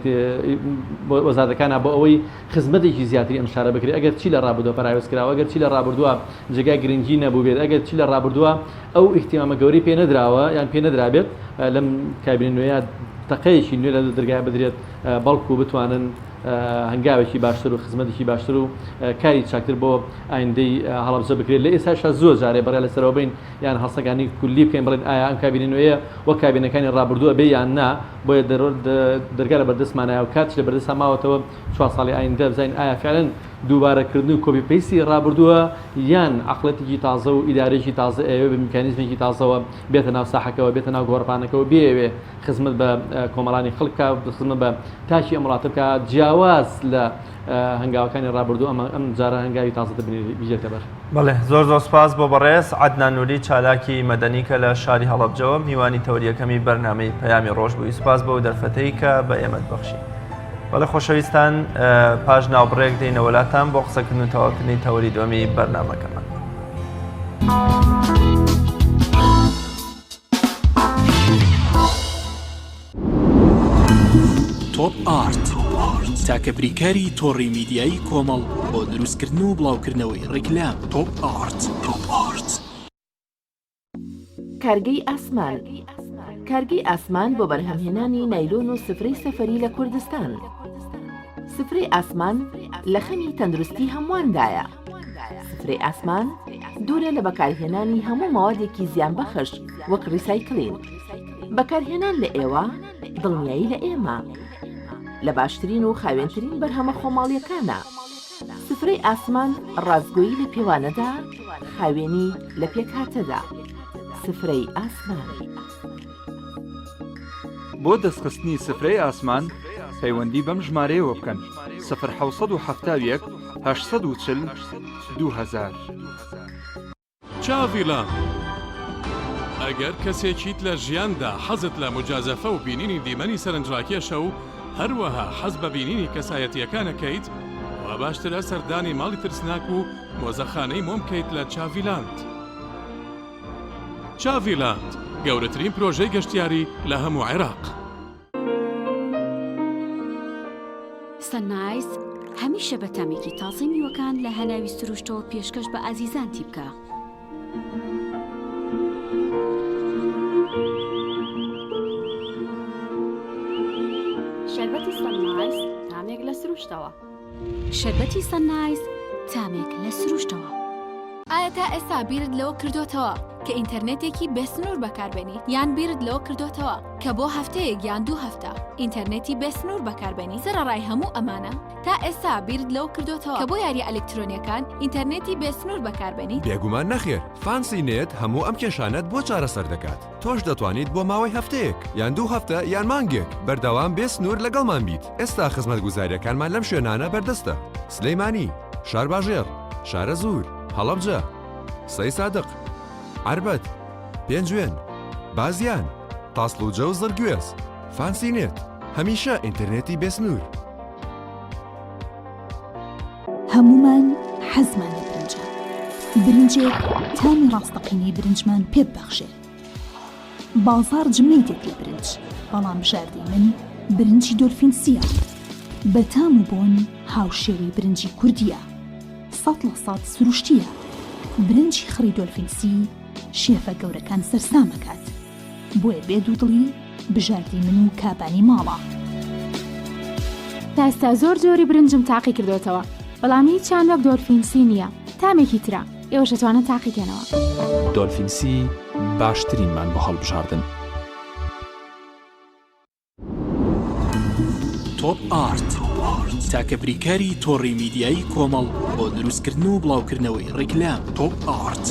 وەزارەتەکانە بۆ ئەوەی خزمەتێکی زیاتری ئەم شارە بکرێت ئەگەر چی لە ڕابردووە پەراوێز کراوە ئەگەر چی لە ڕابردووە جێگای گرنگی نەبووبێت ئەگەر چی لە ڕابردووە ئەو ئیهتیمامە گەورەی پێ نەدراوە یان پێ نەدرابێت لەم کابینە نوێیە تەقەیەکی نوێ لە دەرگای بدرێت بەڵکو بتوانن هەنگاوێکی باشتر و خزمەتێکی باشتر و کاری چاکتر بۆ ئایندەی هەڵەبجە بکرێت لە ئێستاشا زۆر جارێ بڕیار لەسەرەوە بین یان هەڵسەنگاندنی کولی بکەین بڵێین ئایا ئەم کابینە نوێیە وەک کابینەکانی ڕابردوو ئەبێ یان نا، بۆیە دەرگا لە بەردەستمانایە و کاتیش لە بەردەستا ماوەتەوە چوار ساڵی ئایندە بزانین ئایا فعلەن دووبارەکردن و copy paste ی ڕابردووە یان عەقڵێتێکی تازە و ئیدارەیەکی تازە ئەیەوێ بە میکانیزمێکی تازەوە بێتە ناو ساحەکەوە بێتە ناو گۆڕەپانەکەوە بیەوێ خزمەت بە کۆمەڵانی خەڵک بکا خزمەت بە تاکی ئەم وڵاتە بکا جیاواز لە هەنگاوەکانی ڕابردوو ئەمە ئەم جارە هەنگاوی تازەتر بگرێتە بەر. بەڵێ زۆر زۆر سپاس بۆ بەڕێز عەدنان نوری چالاکی مەدەنی کە لە شاری هەڵەبجەوە میوانی تەوەری یەکەمی بەرنامەی پەیامی ڕۆژ بووی سپاس بەو دەرفەتەی کە بە ئێمەت بەخشی. بەڵێ خۆشەویستان پاش ناوبڕێک دێینەوە لاتان بۆ قسەکردن و تەواوکردنی تەوەری دووەمی بەرنامەکەمان. تۆپ ئارت تاکە بریکاری تۆڕی میدیایی کۆمەڵ بۆ دروستکردن و بڵاوکردنەوەی ڕیکلام تۆپ ئارت تۆپ ئارت. کارگەی ئاسمان کارگەی ئاسمان بۆ بەرهەمهێنانی نایلۆن و سفرەی سەفەری لە کوردستان سفرەی ئاسمان لە خەمی تەندروستی هەموواندایە. سفرەی ئاسمان دوورە لە بەکارهێنانی هەموو مەوادێکی زیانبەخش وەک ڕیسایکلین. بەکارهێنان لە ئێوە، دڵنیایی لە ئێمە. لە باشترین و خاوێنترین بەرهەمە خۆماڵییەکانە. سفرەی ئاسمان ڕاستگۆیی لە پێوانەدا، خاوێنی لە پێکهاتەدا. سفرەی ئاسمان. بۆ دەستخستنی سفرەی ئاسمان پەیوەندی بەم ژمارەیەوە بکەن، سفر 771 840 2000. چاڤیلاند، ئەگەر کەسێکیت لە ژیاندا حەزت لە موجازەفە و بینینی دیمەنی سەرنجڕاکێشە و هەروەها حەز بە بینینی کەسایەتییەکان ئەکەیت، وا باشترە سەردانی ماڵی ترسناک و مۆزەخانەی مۆم بکەیت لە چاڤیلاند. چاڤیلاند، گەورەترین پرۆژەی گەشتیاری لە هەموو عێراق. سەننایز هەمیشە بە تامێکی تازەی میوەکان لە هەناوی سروشتەوە پێشکەش بە ئازیزانتی بکە. شەربەتی سەننایز تامێک لە سروشتەوە. شەربەتی سەننایز تامێک لە سروشتەوە. ئایا تا ئێستا بیرت لەوە کردۆتەوە کە ئینتەرنێتێکی بێ سنوور بەکاربێنیت؟ یان بیرت لەوە کردۆتەوە کە بۆ هەفتەیەک یان دوو هەفتە ئینتەرنێتی بێ سنوور بەکاربێنیت؟ سەرەڕای هەموو ئەمانە تا ئێستا بیرت لەوە کردۆتەوە کە بۆ یارییە ئەلکترۆنییەکان ئینتەرنێتی بێ سنوور بەکاربێنیت؟ بێگومان نەخێر، فانسی نێت هەموو ئەم کێشانەت بۆ چارەسەر دەکات. تۆش دەتوانیت بۆ ماوەی هەفتەیەک، یان دوو هەفتە، یان مانگێک، بەردەوام بێ سنوور لەگەڵمان بیت. ئێستا خزمەتگوزارییەکانمان لەم شوێنانە بەردەستە، سلێمانی، شارباژێڕ، شارەزوور، هەڵەبجە، سەیسادق، عەربەت، پێنجوێن، بازیان، تاسڵوجە و زڕگوێز. فانسی نێت، هەمیشە ئینتەرنێتی بێ سنوور. هەموومان حەزمان لە برنجە، برنجێک تامی ڕاستەقینەی برنجمان پێ ببەخشێ. بازاڕ جمەی دێت لە برنج، بەڵام بژاردەی من برنجی دۆلفین سییە. بە تام و بۆن هاوشێوەی برنجی کوردییە. 100% سروشتییە. برنجی خڕی دۆلفین سی شێفە گەورەکان سەرسام ئەکات. بۆیە بێ دوودڵی بژاردەی من و کابانی ماڵە. تا ئێستا زۆر جۆری برنجم تاقی کردۆتەوە بەڵام هیچیان وەک دۆلفین سی نییە تامێکی ترە ئێوەش ئەتوانن تاقی کەنەوە. دۆلفین سی باشترینمان بۆ هەڵبژاردن. تۆپ ئارت، تاکە بریکاری تۆڕی میدیایی کۆمەڵ بۆ دروستکردن و بڵاوکردنەوەی ڕیکلام. تۆپ ئارت.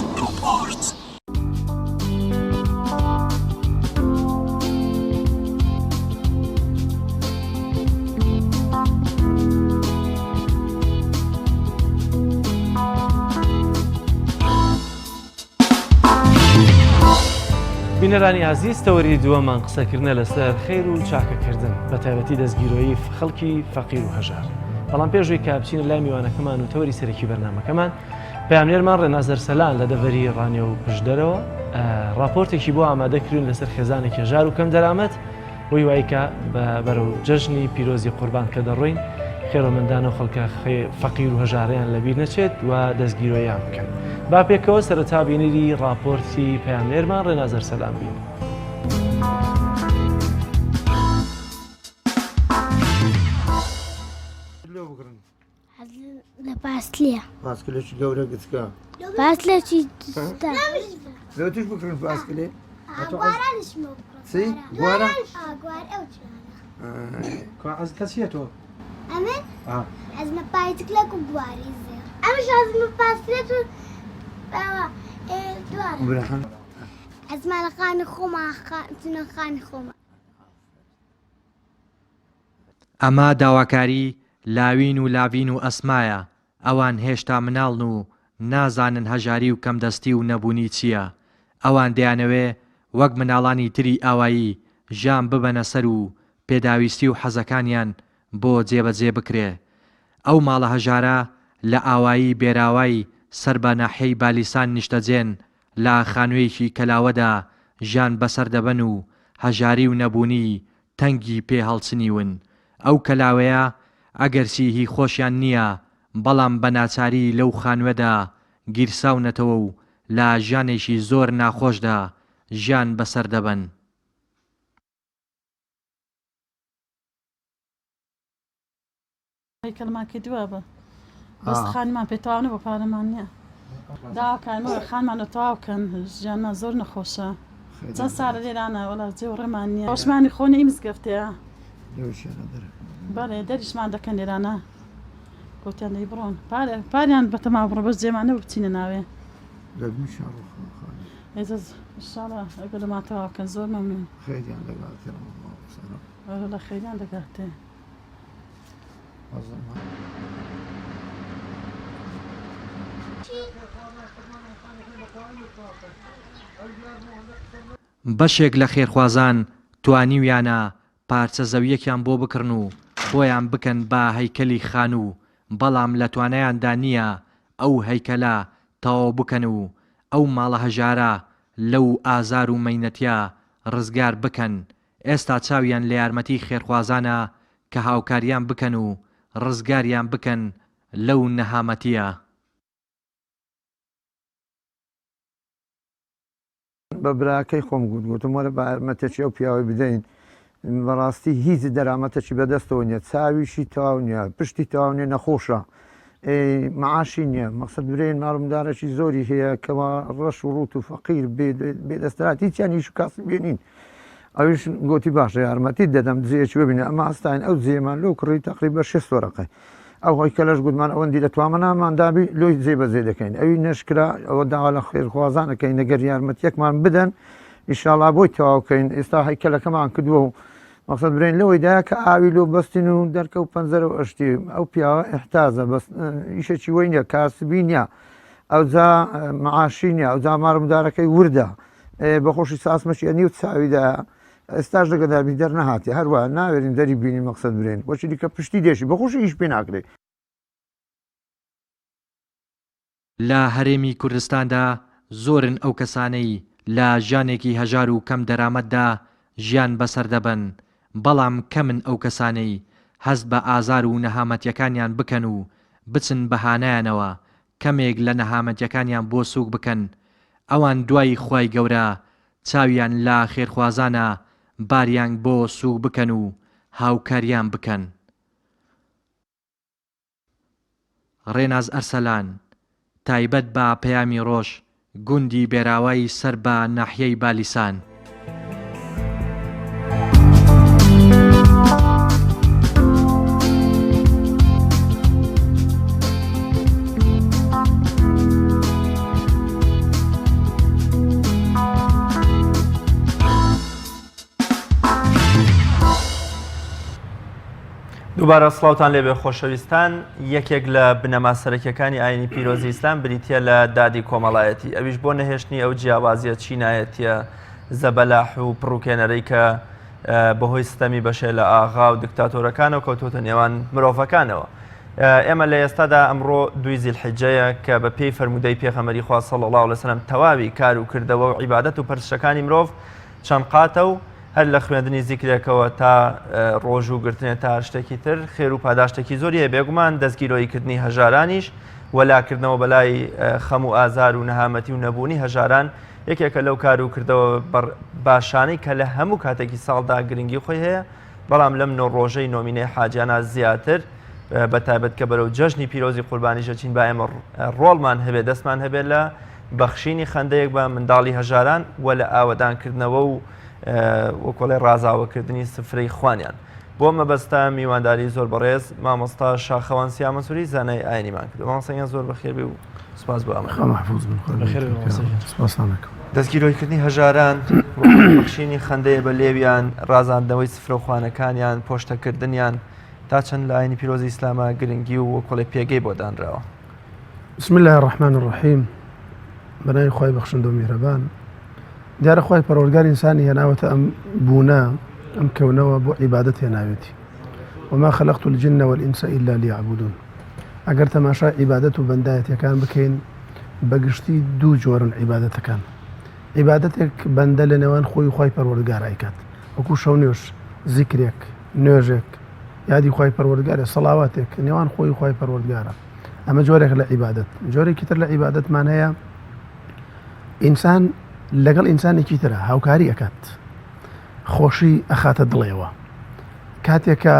بینەرانی ئازیز تەوەری دووەمان قسەکردنە لەسەر خێر و چاکەکردن بە تایبەتی دەستگیرۆیی خەڵکی فەقیر و هەژار بەڵام پێشوی کە بچینە لای میوانەکەمان و تەوەری سەرەکی بەرنمەکەمان پەیامنێرمان ڕێناس ئەرسەلان لە دەڤەری ڕانیە و پشدەرەوە ڕاپۆرتێکی بۆ ئامادە کردوین لەسەر خێزانێکی هەژار و کەم دەرامەت بۆ هیوای کە بەرەو جەژنی پیرۆزی قوربان کە دەڕۆین خێرۆمەندانە و خەڵکە فەقیر و هەژارەیان لەبیر نەچێت و دەستگیرۆیان بکەن با پێکەوە سەرەتا بینەری ڕاپۆرتی پەیامنێرمان ڕێناس ئەرسەلان بین. لە پاسکلە. پاسکلێکی گەورە گچکە. پاسکلێکی دزتە. لۆ توش بکڕن پاسکلێ؟ چی؟ گوارە؟ کوا عەز کەس چیە تۆ؟ ئەمن؟ ئەزمە پایتکلەک و گواری زێڕ. ئەمش ئەزمە پاسکلێت و دوارە. ئەزمە لە خانی خۆما چونە خانی خۆما. ئەمە داواکاری لاوین و لاڤین و ئەسمایە، ئەوان هێشتا مناڵن و نازانن هەژاری و کەمدەستی و نەبوونی چییە، ئەوان دەیانەوێ وەک مناڵانی تری ئاوایی ژیان ببەنە سەر و پێداویستی و حەزەکانیان بۆ جێبەجێ بکرێ. ئەو ماڵە هەژارە لە ئاوایی بێراوای سەر بە ناحیەی بالیسان نیشتەجێن، لە خانوویەکی کەلاوەدا ژیان بەسەر دەبەن و هەژاری و نەبوونی تەنگی پێ هەڵچنیون. ئەو کەلاوەیە ئەگەرچی هی خۆشیان نییە، بەڵام بە ناچاری لەو خانووەدا گیرساونەتەوە و لە ژیانێکی زۆر ناخۆشدا ژیان بەسەر دەبەن. هەیکەلمان کردووە بە. بەس خانمان پێ تەواو نەبوو پارەمان نییە داواکانمەوە خانمان لە تەواو کەن ژیانمان زۆر نەخۆشە چەند ساڵە لێرانە وەڵا جێ و ڕێمان نییە خۆشمانی خۆ نەی مزگەفتەیە بەڵێ دەریشمان دەکەن لێرانە گوتیان دەی بڕۆن پارە پاریان بەتەما بڕۆ بەس جێمان نەبوو بچینە ناوێ ئینشاڵڵا ئەگەر لەمان تەواو کەن زۆر مەمنون خێریان دەگاتێ لە خێریان دەگاتێ. بەشێک لە خێرخوازان توانیویانە پارچە زەوییەکیان بۆ بکڕن و بۆیان بکەن بە هەیکەلی خانوو، بەڵام لە توانایاندا نییە ئەو هەیکەلە تەواو بکەن و ئەو ماڵە هەژارە لەو ئازار و مەینەتیە ڕزگار بکەن، ئێستا چاویان لە یارمەتی خێرخوازانە کە هاوکاریان بکەن و ڕزگاریان بکەن لەو نەهامەتیە. بە براکەی خۆم گوت، گوتم وەرە با یارمەتێکی ئەو پیاوەی بدەین، بەڕاستی هیچ دەرامەتێکی بەدەستەوە نییە، چاویشی تەواو نییە، پشتی تەواو نییە، نەخۆشە، معاشی نییە، مەقسەد برێن ماڵ و مندارێکی زۆری هەیە کەوا ڕەش و ڕووت و فەقیر بێ دەستەلات هیچیان ئیش و کاسبی نین. ئەویش گۆتی باشە یارمەتیت دەدەم جێیەکی ببینە ئەمە هەستاین ئەو جێمان لۆ کڕی تەقریبە شێست وەرەقەی ئەو هەیکەلەش گوتمان ئەوەندی لە توامەنامان دابی لۆی جێ بەجێ دەکەین ئەوی نەشکرا ئەوە داوا لە خێرخوازان ئەکەین ئەگەر یارمەتیەکمان بدەن ئیشاڵا بۆی تەواو کەین ئێستا هەیکەلەکەمان کردووە و مەقسەد برێن لەوەی دایە کە ئاوی لۆ بەستین و دەرکە و پەنجەرە و ئەشتی ئەو پیاوە ئیحتاجە بەس ئیشێکی وەی نییە کاسبی نییە ئەوجا معاشی نییە ئەوجا مارمدارەکەی وردە بەخۆشی ساسمەکی ئەنی و چاویدا ئێستاش لەگە دابی دەرنەهاتی هەروە ناوێرین دەری بینی مەقسەد برێن وەچی دیکە پشتی دێشی بەخۆشی ئیش پێ ناکرێ. لە هەرێمی کوردستاندا زۆرن ئەو کەسانەی لە ژیانێکی هەژار و کەم دەرامەتدا ژیان بەسەر دەبەن، بەڵام کەمن ئەو کەسانەی هەست بە ئازار و نەهامەتیەکانیان بکەن و بچن بە هانایانەوە کەمێک لە نەهامەتیەکانیان بۆ سوک بکەن، ئەوان دوای خوای گەورە چاویان لە خێرخوازانە باریان بۆ سوک بکەن و هاوکاریان بکەن. ڕێناز ئەرسەلان، تایبەت بە پەیامی ڕۆژ، گوندی بێراوای سەر بە ناحیەی بالیسان. دووبارە سڵاوتان لێبێ خۆشەویستان یەکێک لە بنەما سەرەکیەکانی ئاینی پیرۆزی ئیسلام بریتە لە دادی کۆمەڵایەتی ئەویش بۆ نەهێشتنی ئەو جیاوازیە چینایەتیە زەبەلاح و پڕوکێنەرەی کە بەهۆی ستەمی بەشێ لە ئاغا و دکتاتۆرەکانەوە کەوتۆتە نێوان مرۆڤەکانەوە. ئێمە لە ئێستادا ئەمڕۆ دووی زیلحیجەیە کە بە پێی فەرموودەی پێغەمبەری خوا صلی اللە علیه وسلم تەواوی کار و کردەوە و عیبادەت و پەرستشەکانی مرۆڤ چەند قاتە و هەر لە خوێندنی زیکرێکەوە تا ڕۆژوو گرتنێ تا هەر شتێکی تر خێر و پاداشتێکی زۆری هەیە بێگومان دەستگیرۆیی کردنی هەژارانیش و لاکردنەوە بەلای خەم و ئازار و نەهامەتی و نەبوونی هەژاران یەکێکە لەو کار و کردەوە باشانەی کە لە هەموو کاتێکی ساڵدا گرنگی خۆی هەیە بەڵام لەم نۆ ڕۆژەی نۆمینەی حاجیانە زیاتر بە تایبەت کە بەرەو جەژنی پیرۆزی قوربانیش دەچین با ئێمە ڕۆڵمان هەبێت دەستمان هەبێت لە بەخشینی خەندەیەک بە منداڵی هەژاران و لە ئاوەدانکردنەوە و وەکۆڵێ ڕازاوەکردنی سفرەی خوانیان. بۆ مەبەستە میوانداری زۆر بەڕێز مامۆستا شاخەوان سیامەسوری زانای ئاینیمان کرد. مامۆستا گیان زۆر بەخێر بێ و سپاس بۆ ئامادەبوون. خوا مەحفوز بن. خوا بەخێر بێ مامۆستا گیان. سپاستان دەکەم. دەستگیرۆیکردنی هەژاران، بەخشینی خەندەیە بە لێویان، ڕازاندنەوەی سفرە و خوانەکانیان، پۆشتەکردنیان، تا چەند لە ئاینی پیرۆزی ئیسلامە گرنگی و وەکۆڵێ پێگەی بۆ دانراوە؟ بسم اللە الرحمن الرحیم بەناوی خوای بەخشندە و میهرەبان دیارە خوای پەروەردگار ئینسانی هێناوەتە ئەم بوونە ئەم کەونەوە بۆ عیبادەت هێناوێتی وما خلقت الجن والإنس إلا ليعبدون ئەگەر تەماشای عیبادەت و بەندایەتیەکان بکەین بەگشتی دوو جۆرن عیبادەتەکان عیبادەتێک بەندە لە نێوان خۆی و خوای پەروەردگار ئەیکات وەکو شەو نوێژ زیکرێک نوێژێک یادی خوای پەروەردگارە سەڵاواتێک نێوان خۆی و خوای پەروەردگارە ئەمە جۆرێک لە عیبادەت جۆرێکی تر لە عیبادەتمان هەیە ئینسان لەگەڵ ئینسانێکی ترە هاوکاری ئەکات خۆشی ئەخاتە دڵێەوە کاتێکە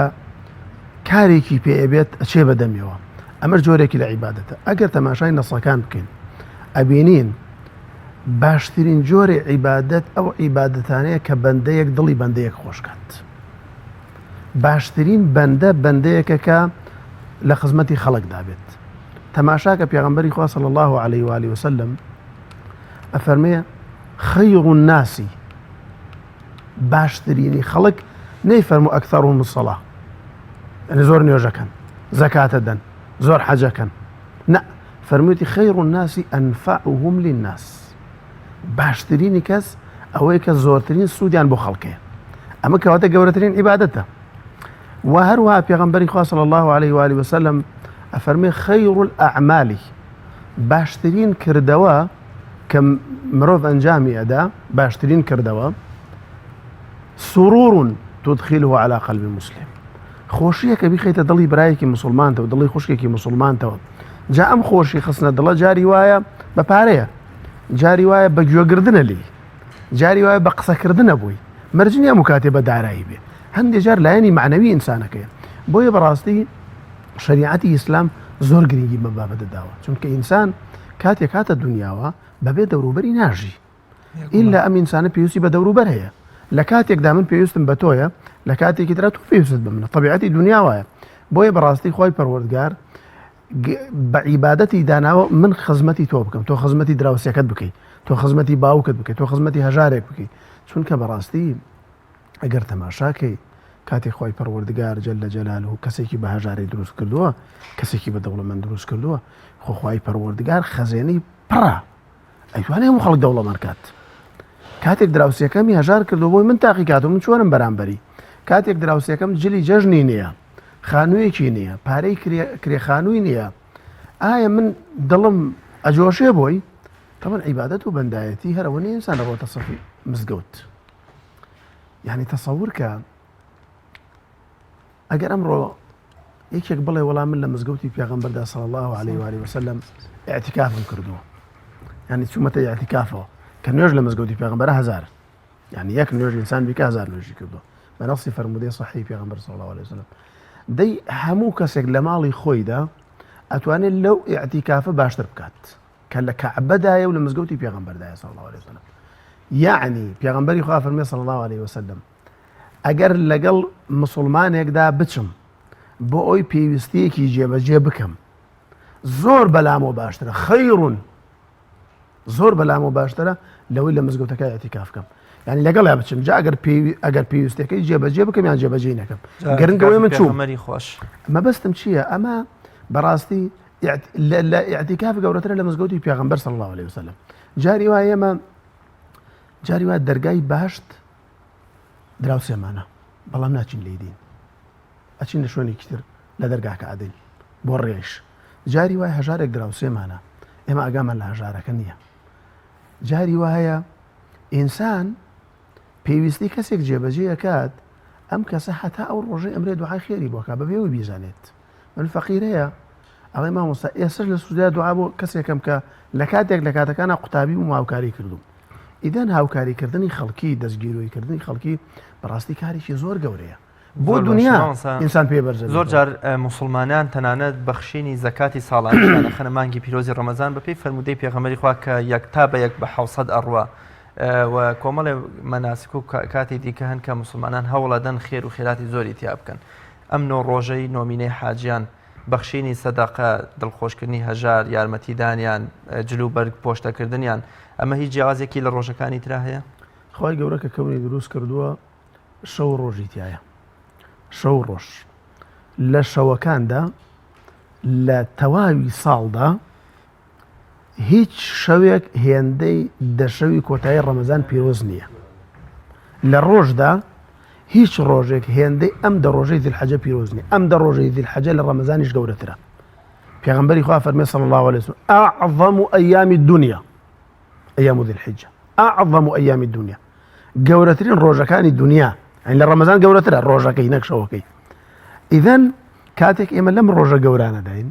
کارێکی پێ ئەبێت ئەچێ بە دەمیەوە. ئەمەش جۆرێکی لە عیبادەتە. ئەگەر تەماشای نەسەکان بکەین ئەبینین باشترین جۆری عیبادەت ئەو عیبادەتانەیە کە بەندەیەک دڵی بەندەیەک خۆشکات. باشترین بەندە بەندەیەکە کە لە خزمەتی خەڵکدا بێت. تەماشاکە پێغەمبەری خوا صلی الله علیه و آله وسلم ئەفەرمێ خیر الناس باشترینی خەڵک نەیفەرموو اکثرهم الصلاة یعنی زۆر نوێژەکەن زەکاتە دەن زۆر حەجەکەن نە فەرموویەتی خیر الناس انفعهم للناس باشترینی کەس ئەوەیە کە زۆرترین سوودیان بۆ خەڵکەیە ئەمە کەواتە گەورەترین عیبادەتە و هەروەها پێغەمبەری خوا صلی الله علیه و آله وسلم ئەفەرمێ خیر الاعمال باشترین کردەوە کە مرۆڤ ئەنجامی ئەدا باشترین کردەوە سرور تدخله على قلب مسلم خۆشیەکە بیخەیتە دڵی برایەکی مسلمانتەوە دڵی خوشکێکی مسلمانتەوە جا ئەم خۆشی خستنە دڵە جاری وایە بە پارەیە جاری وایە بە گوێگردنە لێی جاری وایە بە قسەکردنە بووی مەرج نییە هەموو کاتێ بە دارایی بێ هەندێک جار لایەنی معنەوی ئینسانەکەیە بۆیە بەڕاستی شەریعەتی ئیسلام زۆر گرنگی بە بابەتە داوە چونکە ئینسان کاتێک هاتە دنیاوە بەبێ دەوروبەری ناژی ئیلا ئەم ئینسانە پێویستی بە دەوروبەر هەیە لە کاتێکدا من پێویستم بە تۆیە لە کاتێکی ترا تۆ پێویستت بە منە طبیعەتی دنیا وایە بۆیە بەڕاستی خۆی پەروەردگار بە عیبادەتی داناوە من خزمەتی تۆ بکەم تۆ خزمەتی دراوسێکەت بکەیت تۆ خزمەتی باوکت بکەیت تۆ خزمەتی هەژارێک بکەیت چونکە بەڕاستی ئەگەر تەماشاکەی کاتێک خوای پەروەردگار جل جلاله کەسێکی بە هەژاری دروست کردووە کەسێکی بە دەوڵەمەند دروست کردووە خۆ خوای پەروەردگار خەزێنەی پڕە ئەیتوانێ هەموو خەڵک دەوڵەمەند کات کاتێک دراوسێکەمی هەژار کردو بۆی من تاقی کات و من چۆنم بەرامبەری کاتێک دراوسێکەم جلی جەژنی نییە خانوویەکی نییە پارەی کرێ خانووی نییە ئایا من دڵم ئەجۆشێ بۆی تەمەن عیبادەت و بەندایەتی هەرەوە نیە ئینسان دەڕۆتە سەفی مزگەوت یعنی تەسەور کە ئەگەر ئەمڕۆ یەکێک بڵێ وەڵام من لە مزگەوتی پێغەمبەردا صلی الله عليه و آله وسلم اعتکافم کردووە یعنی چوومەتە اعتکافەوە کە نوێژ لە مزگەوتی پێغەمبەر هزار یعنی یەک نوێژ ئینسان بیکە هزار نوێژی کردووە بە نەصی فەرموودەی صحیح پێغەمبەر صلی الله عليه وسلم دەی هەموو کەسێک لە ماڵی خۆیدا ئەتوانێت لەو ئیعتیکافە باشتر بکات کە لە کەعبەدایە و لە مزگەوتی پێغەمبەردایە صلی الله علیه وسلم یعنی پێغەمبەری خوا فەرمی صلی الله علیه وسلم ئەگەر لەگەڵ مسلمانێکدا بچم بۆ ئەوی پێویستیەکی جێبەجێ بکەم زۆر بەلامەوە باشترە خەیرون زۆر بەلامەوە باشترە لەوەی لە مزگەوتەکە ئیعتیکاف بکەم یعنی لەگەڵیا بچم جا ئەگەر پێوی ئەگەر پێویستەکەی جێبەجێ بکەم یان جێبەجێ نەکەم گرنگەوەی من چوو خۆش مەبەستم چییە ئەمە بەڕاستی لە ئیعتیکاف گەورەترە لە مزگەوتی پێغەمبەر صلی الله علیه وسلم جاری وایە ئێمە جاری وایە دەرگای باشت دراوسێمانە بەڵام ناچین لێی دین ئەچین لە شوێنێکی تر لە دەرگاکە ئەدەین بۆ ڕێش جاری وای هەژارێک دراوسێمانە ئێمە ئاگامان لە هەژارەکە نییە جاری وایە ئینسان پێویستی کەسێک جێبەجێ ئەکات ئەم کەسە هەتا ئەو ڕۆژەی ئەمرێ دوعای خێری بۆ کا بەبێ ئەوەی بیزانێت من فەقیرەیە ئەڵێ مامۆستا ئێستش لە سوودیا دوعا بۆ کەسێکم کە لە کاتێک لە کاتەکانە قوتابی بووم هاوکاری کردوم ئیدەن هاوکاریکردنی خەڵکی دەستگیرۆیکردنی خەڵکی بەڕاستی کارێکی زۆر گەورەیە بۆ دنیا ئینسان پێ بەرزە زۆر جار موسڵمانان تەنانەت بەخشینی زەکاتی ساڵانیان ئەخەنە مانگی پیرۆزی ڕەمەزان بەپێی فەرموودەی پێغەمبەری خوا کە یەک تا بە یەک بە حەوسەد ئەڕوا و کۆمەڵێ مەناسک و کاتی دیکە هەن کە موسڵمانان هەوڵەدەن خێر و خێراتی زۆری تیا بکەن ئەم نۆ ڕۆژەی نۆمینەی حاجیان بەخشینی سەدەقە دڵخۆشکردنی هەژار یارمەتیدانیان جل و بەرگ پۆشتەکردنیان ئەمە هیچ جیاوازێکی لە ڕۆژەکانی ترا هەیە؟ خوای گەورە کە کەونی دروست کردووە شەو و ڕۆژی تایە شەو و ڕۆژ لە شەوەکاندا لە تەواوی ساڵدا هیچ شەوێک هێندەی دەشەوی کۆتایی ڕەمەزان پیرۆز نییە لە ڕۆژدا هیچ ڕۆژێک هێندەی ئەم دە ڕۆژەی ذیلحەجە پیرۆز نییە ئەم دە ڕۆژەی ذیلحەجە لە ڕەمەزانیش گەورەترە پێغەمبەری خوا فەرمێ صلی الله علیه وسلم اعظم ایام الدنیا ایام ذی الحجە اعظم ایام الدنیا گەورەترین ڕۆژەکانی دنیا لە ڕەمەزان گەورەترە ڕۆژەکەی نەک شەوەکەی ئیدەن کاتێک ئێمە لەم ڕۆژە گەورانەداین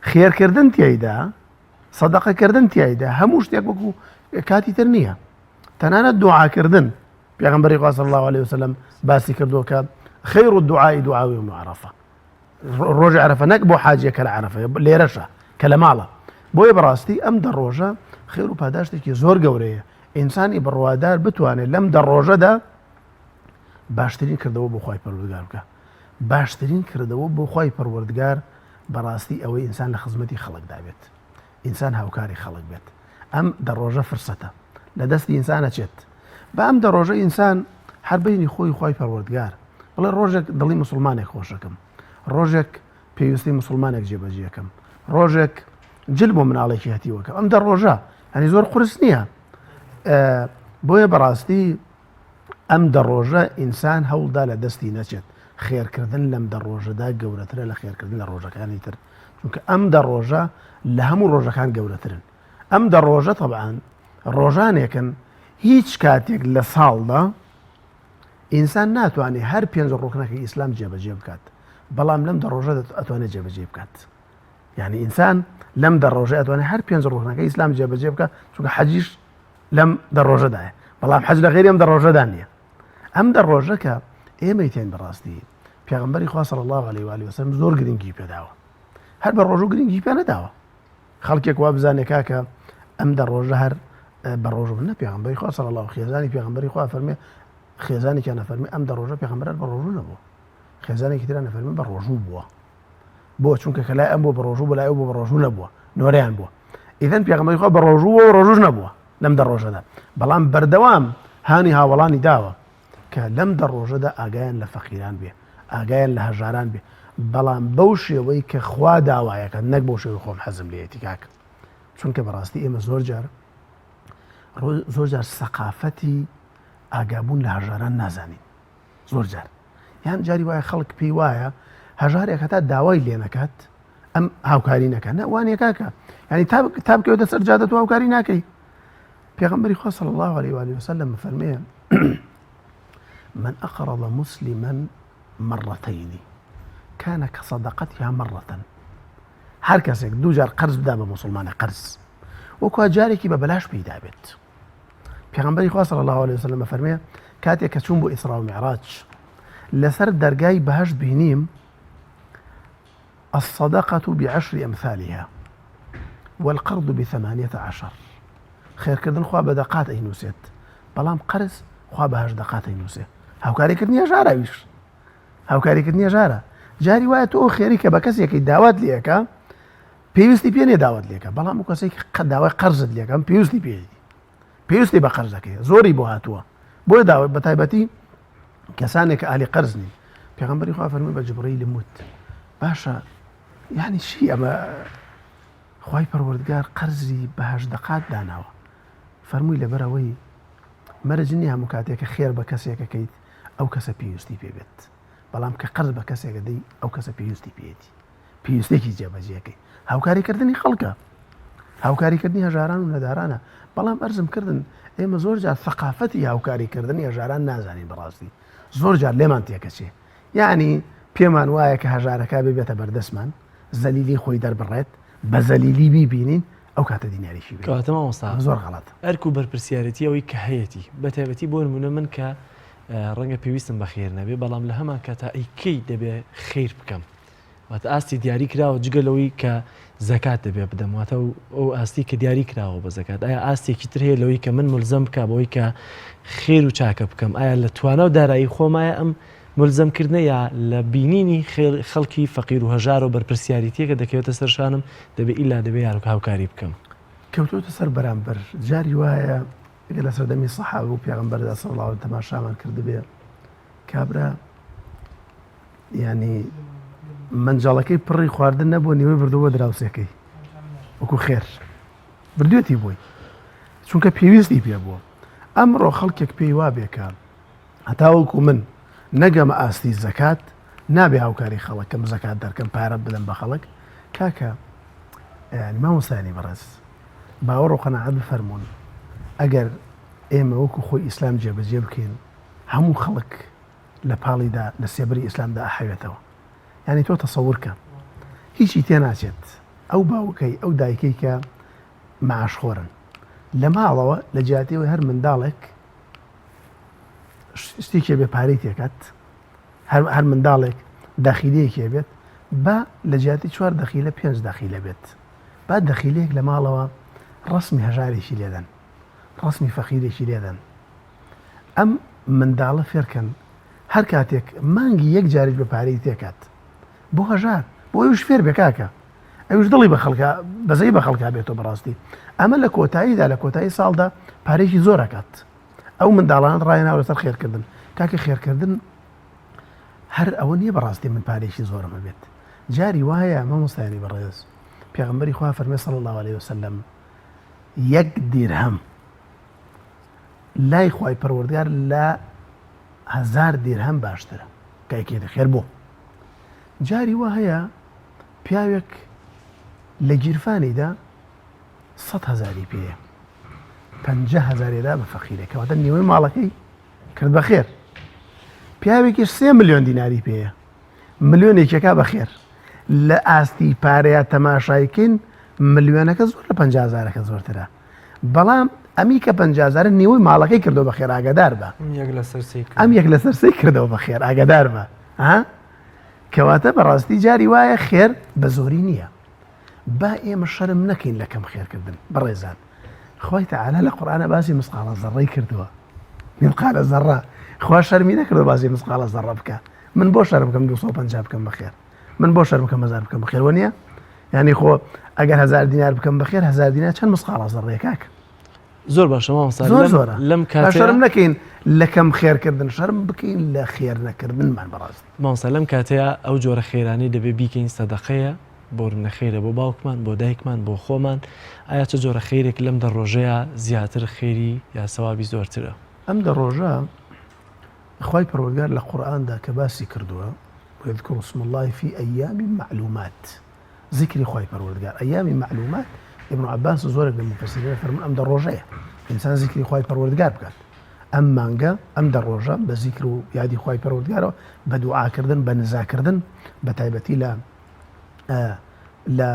خێرکردن تیایدا سەدەقەکردن تیایدا هەموو شتێک وەکو کاتی تر نییە تەنانەت دوعاکردن پێغەمبەری خوا صلی الله علیه وسلم باسی کردووە کە خیر الدعاء دعاء يوم عرفه. ڕۆژی عەرەفە نەک بۆ حاجیە کە لە عەرەفەیە لێرەشە کە لە ماڵە بۆیە بەڕاستی ئەم دە ڕۆژە خێر و پاداشتێکی زۆر گەورەیە ئینسانی بڕوادار بتوانێت لەم دە ڕۆژەدا باشترین کردەوە بۆ خوای پەروەردگار بکە باشترین کردەوە بۆ خوای پەروەردگار بەڕاستی ئەوەی ئینسان لە خزمەتی خەڵکدا بێت ئینسان هاوکاری خەڵک بێت ئەم دە ڕۆژە فرسەتە لە دەستی ئینسان ئەچێت بە ئەم دە ڕۆژە ئینسان هەر بینی خۆی خوای پەروەردگار بڵێ ڕۆژێک دڵی مسلمانێک خۆشەکەم ڕۆژێک پێویستی مسلمانێک جێبەجێەکەم ڕۆژێک جل بۆ مناڵێکی هەتیوەکەم ئەم دە ڕۆژە هەنی زۆر قورس نییە بۆیە بەڕاستی ئەم دە ڕۆژە ئینسان هەوڵدا لە دەستی نەچێت خێرکردن لەم دە ڕۆژەدا گەورەترە لە خێرکردن لە ڕۆژەکانی تر چونکە ئەم دە ڕۆژە لە هەموو ڕۆژەکان گەورەترن ئەم دە ڕۆژە تەبعاان ڕۆژانێکن هیچ کاتێک لە ساڵدا ئینسان ناتوانێت هەر پێنج ڕوکنەکەی ئیسلام جێبەجێ بکات بەڵام لەم دە ڕۆژە ئەتوانێت جێبەجێ بکات یعنی ئینسان لەم دە ڕۆژە ئەتوانێت هەر پێنج ڕوکنەکەی ئیسلام جێبەجێ بکات چونکە حەجیش لەم دە ڕۆژەدایە بەڵام حەج لە غێری ئەم دە ڕۆژەدا نییە ئەم دە ڕۆژە کە ئێمەی تێن بەڕاستی پێغمبەری خوا صلی الله علیه و آله وسلم زۆر گرنگی پێداوە هەر بە ڕۆژوو گرنگی پێ نەداوە خەڵکێک وا بزانێ کاکە ئەم دە ڕۆژە هەر بە ڕۆژوو نە پێغمبەری خوا صلی الله خێزانی پێغمبەری خوا فەرمێ خێزانێکیان نەفەرمی ئەم دە ڕۆژە پێغمبەر بە ڕۆژوو نەبوو خێزانێکی تران نەفەرمی بە ڕۆژوو بووە بۆ چونکە کە لای ئەم بۆ بە ڕۆژوو بەلای ئەو بۆ بە ڕۆژوو نەبووە نۆرەیان بووە ئیدەن پێغەمبەری خوا بە ڕۆژوو بووە و ڕۆژووش نەبووە لەم دە ڕۆژەدا بەڵام بەردەوام هانی هاوەڵانی داوە کە لەم دە ڕۆژەدا ئاگایان لە فەقیران بێ ئاگایان لە هەژاران بێ بەڵام بەو شێوەی کە خوا داوایەکە نەک بەو شێوەی خۆم حەزم لێیەتی کاک چونکە بەڕاستی ئێمە زۆر جار زۆر جار سەقافەتی ئاگابوون لە هەژاران نازانین زۆر جار یان جاری وایە خەڵک پێی وایە هەژارێک هەتا داوای لێ نەکات ئەم هاوکاری نەکە نە وانە کاکە ینی تا بکەوێتە سەر جادە تو هاوکاری ناکەی پێغمبەری خوا صلی الله عليه وآله وسلم فەرمێ من أقرض مسلما مرتين كان كصدقتها مرة هەر کەسێک دووجار قەرز بدا بە مسلمانە قەرز وەکو جارێکی بە بەلاش پێیدا بێت پێغەمبەری خوا صلی الله علیه وسلم فەرمێ کاتێک کە چوون بۆ ئیسرا و میعراج لەسەر دەرگای بەهەشت بینیم الصدقة بعشر أمثالها والقرض بثمانية عشر خێرکردن خوا بە دەقات ئەینووسێت بەڵام قەرز خوا بە هەش دەقات ئەینووسێ هاوکاریکردنی هەژاراویش هاوکاریکردنی هەژارە جاری وایە تۆ خێری کە بە کەسێکی داوات لەکە پێویستی پێ نیە داوات لێکە بەڵام ئەو کەسێک قە داوای قەرزت لێکەم پێویستی پێیەتی پێویستی بە قەرزەکەی زۆری بۆ هاتووە بۆیە داوای بە تایبەتی کەسانێک کە ئالی قەرز نین پێغەمبەری خوا فەرمی بە جبرئیلم وت باشە یعنی چی ئەمە خوای پەروەردگار قەرزی بە هەژدەقات داناوە فەرمووی لەبەرەوەی مەرج نییە هەموو کاتێک کە خێر بە کەسێکەکەیت ئەو کەسە پێویستی پێ بێت بەڵام کە قەرز بە کەسێکە دەی ئەو کەسە پێویستی پێیەتی پێویستێکی جێبەجێکەی هاوکاریکردنی خەڵکە هاوکاریکردنی هەژاران و نەدارانە بەڵام ئەرزم کردن ئێمە زۆر جار ثقافەتی هاوکاریکردنی هەژاران نازانین بەڕاستی زۆر جار لێمان تێکەچێ یعنی پێمان وایە کە هەژارەکە ببێتە بەردەستمان زەلیلی خۆی دەربڕێت بە زەلیلی بیبینین ئەو کاتە دیناریشی بێت کەواتە مامۆستا زۆر غەڵەتە ئەرک و بەرپرسیارێتی ئەوەی کە هەیەتی بە تایبەتی بۆ نمونە من کە ڕەنگە پێویستم بە خێر نەبێ بەڵام لە هەمان کاتا ئەی کەی دەبێ خیر بکەم واتە ئاستی دیاری کراوە جگە لەوەی کە زەکات دەبێ بدەم واتە ئەو ئاستی کە دیاری کراوە بە زەکات ئایا ئاستێکی تر هەیە لەوەی کە من ملزەم بکە بەوەی کە خێر و چاکە بکەم ئایا لە توانا و دارایی خۆمایە ئەم ملزەم کردنە یا لە بینینی خەڵکی فەقیر و هەژار و بەرپرسیاریتیەکە دەکەوێتە سەر شانم دەبێ ئیلا دەبێ یارو هاوکاری بکەم. کەوتۆتە سەر بەرامبەر جاری وایە گەر لە سەردەمی سەحابە و پێغەمبەردا صلی اللە علیه تەماشامان کردبێ کابرا یعنی مەنجەڵەکەی پڕی خواردن نەبوو نیوەی بردووە دراوسێکەی وەکو خێر بردوێتی بۆی چونکە پێویستی پێ بووە ئەمڕۆ خەڵکێک پێی وابێ کە هەتاوەکو من نەگەمە ئاستی زەکات نابێ هاوکاری خەڵکم زەکات دەرکەم پارە بدەم بە خەڵک کاکە مامۆستایانی بەڕێز باوەڕ و قەناعەت بفەرموون ئەگەر ئێمە وەکو خۆی ئیسلام جێبەجێ بکەین هەموو خەڵک لە پاڵیدا لە سێبەری ئیسلامدا ئەحەوێتەوە یعنی تۆ تەسەور کە هیچی تێناچێت ئەو باوکەی ئەو دایکەی کە معاشخۆرن لە ماڵەوە لە جیاتیەوەی هەر منداڵێک شتێکی بێ پارەی تێکات هەر منداڵێک داخیلەیەکی بێت با لە جیاتی چوار دەخیلە پێنج دەخیلە بێت. با دەخیلەیەک لە ماڵەوە ڕەسمی هەژارێکی لێدەن، ڕەسمی فەقیرێکی لێدەن. ئەم منداڵە فێرکەن هەر کاتێک مانگی یەک جاریش بە پارەی تێکات بۆ هەژار بۆ ئەویش فێر بێ کاکە ئەویش دڵی بە خەڵکا بەزەی بە خەڵکا بێتەوە بەڕاستی ئەمە لە کۆتاییدا لە کۆتایی ساڵدا پارێکی زۆر ئەکات ئەو منداڵانە ڕایەناوە لەسەر خێرکردن کاکە خێرکردن هەر ئەوە نییە بەڕاستی من پارێکی زۆرم هەبێت جاری وایە مامۆستایانی بەڕێز پێغەمبەری خوا فەرمێ صلی الله علیه وسلم یەک دیرهەم لای خوای پەروەردگار لە هەزار دیرهەم باشترە کە ئەیکەیتە خێر بۆ جاری وا هەیە پیاوێک لە گیرفانیدا سە هەزاری پێیە پ هەزارێدا بە فەقیرە کەواتە نیوەی ماڵەکەی کرد بە خێر پیاوێکیش سێ ملیۆن دیناری پێیە ملیۆنێکێکا بە خێر لە ئاستی پارەیە تەماشایکەین ملیۆنەکە زۆر لە 50 هەزارەکە زۆرترە بەڵام ئەمی کە 50 هەزارە نیوەی ماڵەکەی کردەوە بە خێر ئاگادار بە ئەم یەک لەسەر سێی کردەوە بە خێر ئاگادار بە ها کەواتە بەڕاستی جاری وایە خێر بە زۆری نییە با ئێمە شەرم نەکەین لە کەم خێرکردن بەڕێزان خوای تەعالا لە قورئانە باسی مسقاڵە زەڕەی کردووە مثقالە زەڕە خوا شەرمی نەکردو باسی مسقاڵە زەڕە بکە من بۆ شەرم بکەم 250 بکەم بەخێر من بۆ شەرم بکەم هەزار بکەم بەخێر وە نییە یعنی خۆ ئەگەر هەزار دینار بکەم بەخێر هەزار دینار چەند مسقاڵە زەڕەیە کاک زۆر باشە مامۆستا زۆر زۆرە لەم کاتەیا شەرم نەکەین لە کەم خێرکردن شەرم بکەین لە خێر نەکردنمان بەڕاستی. مامۆستا لەم کاتەیا ئەو جۆرە خێرانەی دەبێ بیکەین سەدەقەیە بۆرنە خێرە بۆ باوکمان بۆ دایکمان بۆ خۆمان ئایا چ جۆرە خێرێک لەم دە ڕۆژەیا زیاتر خێری یا سەوابی زۆرترە؟ ئەم دە ڕۆژە خوای پەروەردگار لە قورئاندا کە باسی کردووە، ویذکروا اسم اللە فی ایام معلومات، زیکری خوای پەروەردگار ایام معلومات ابن عباس و زۆرێک لە مفسرین فەرموون ئەم دە ڕۆژەیە ئینسان زیکری خوای پەروەردگار بکات ئەم مانگە ئەم دە ڕۆژە بە زیکر و یادی خوای پەروەردگارەوە بە دوعاکردن بە نزاکردن بە تایبەتی لە لە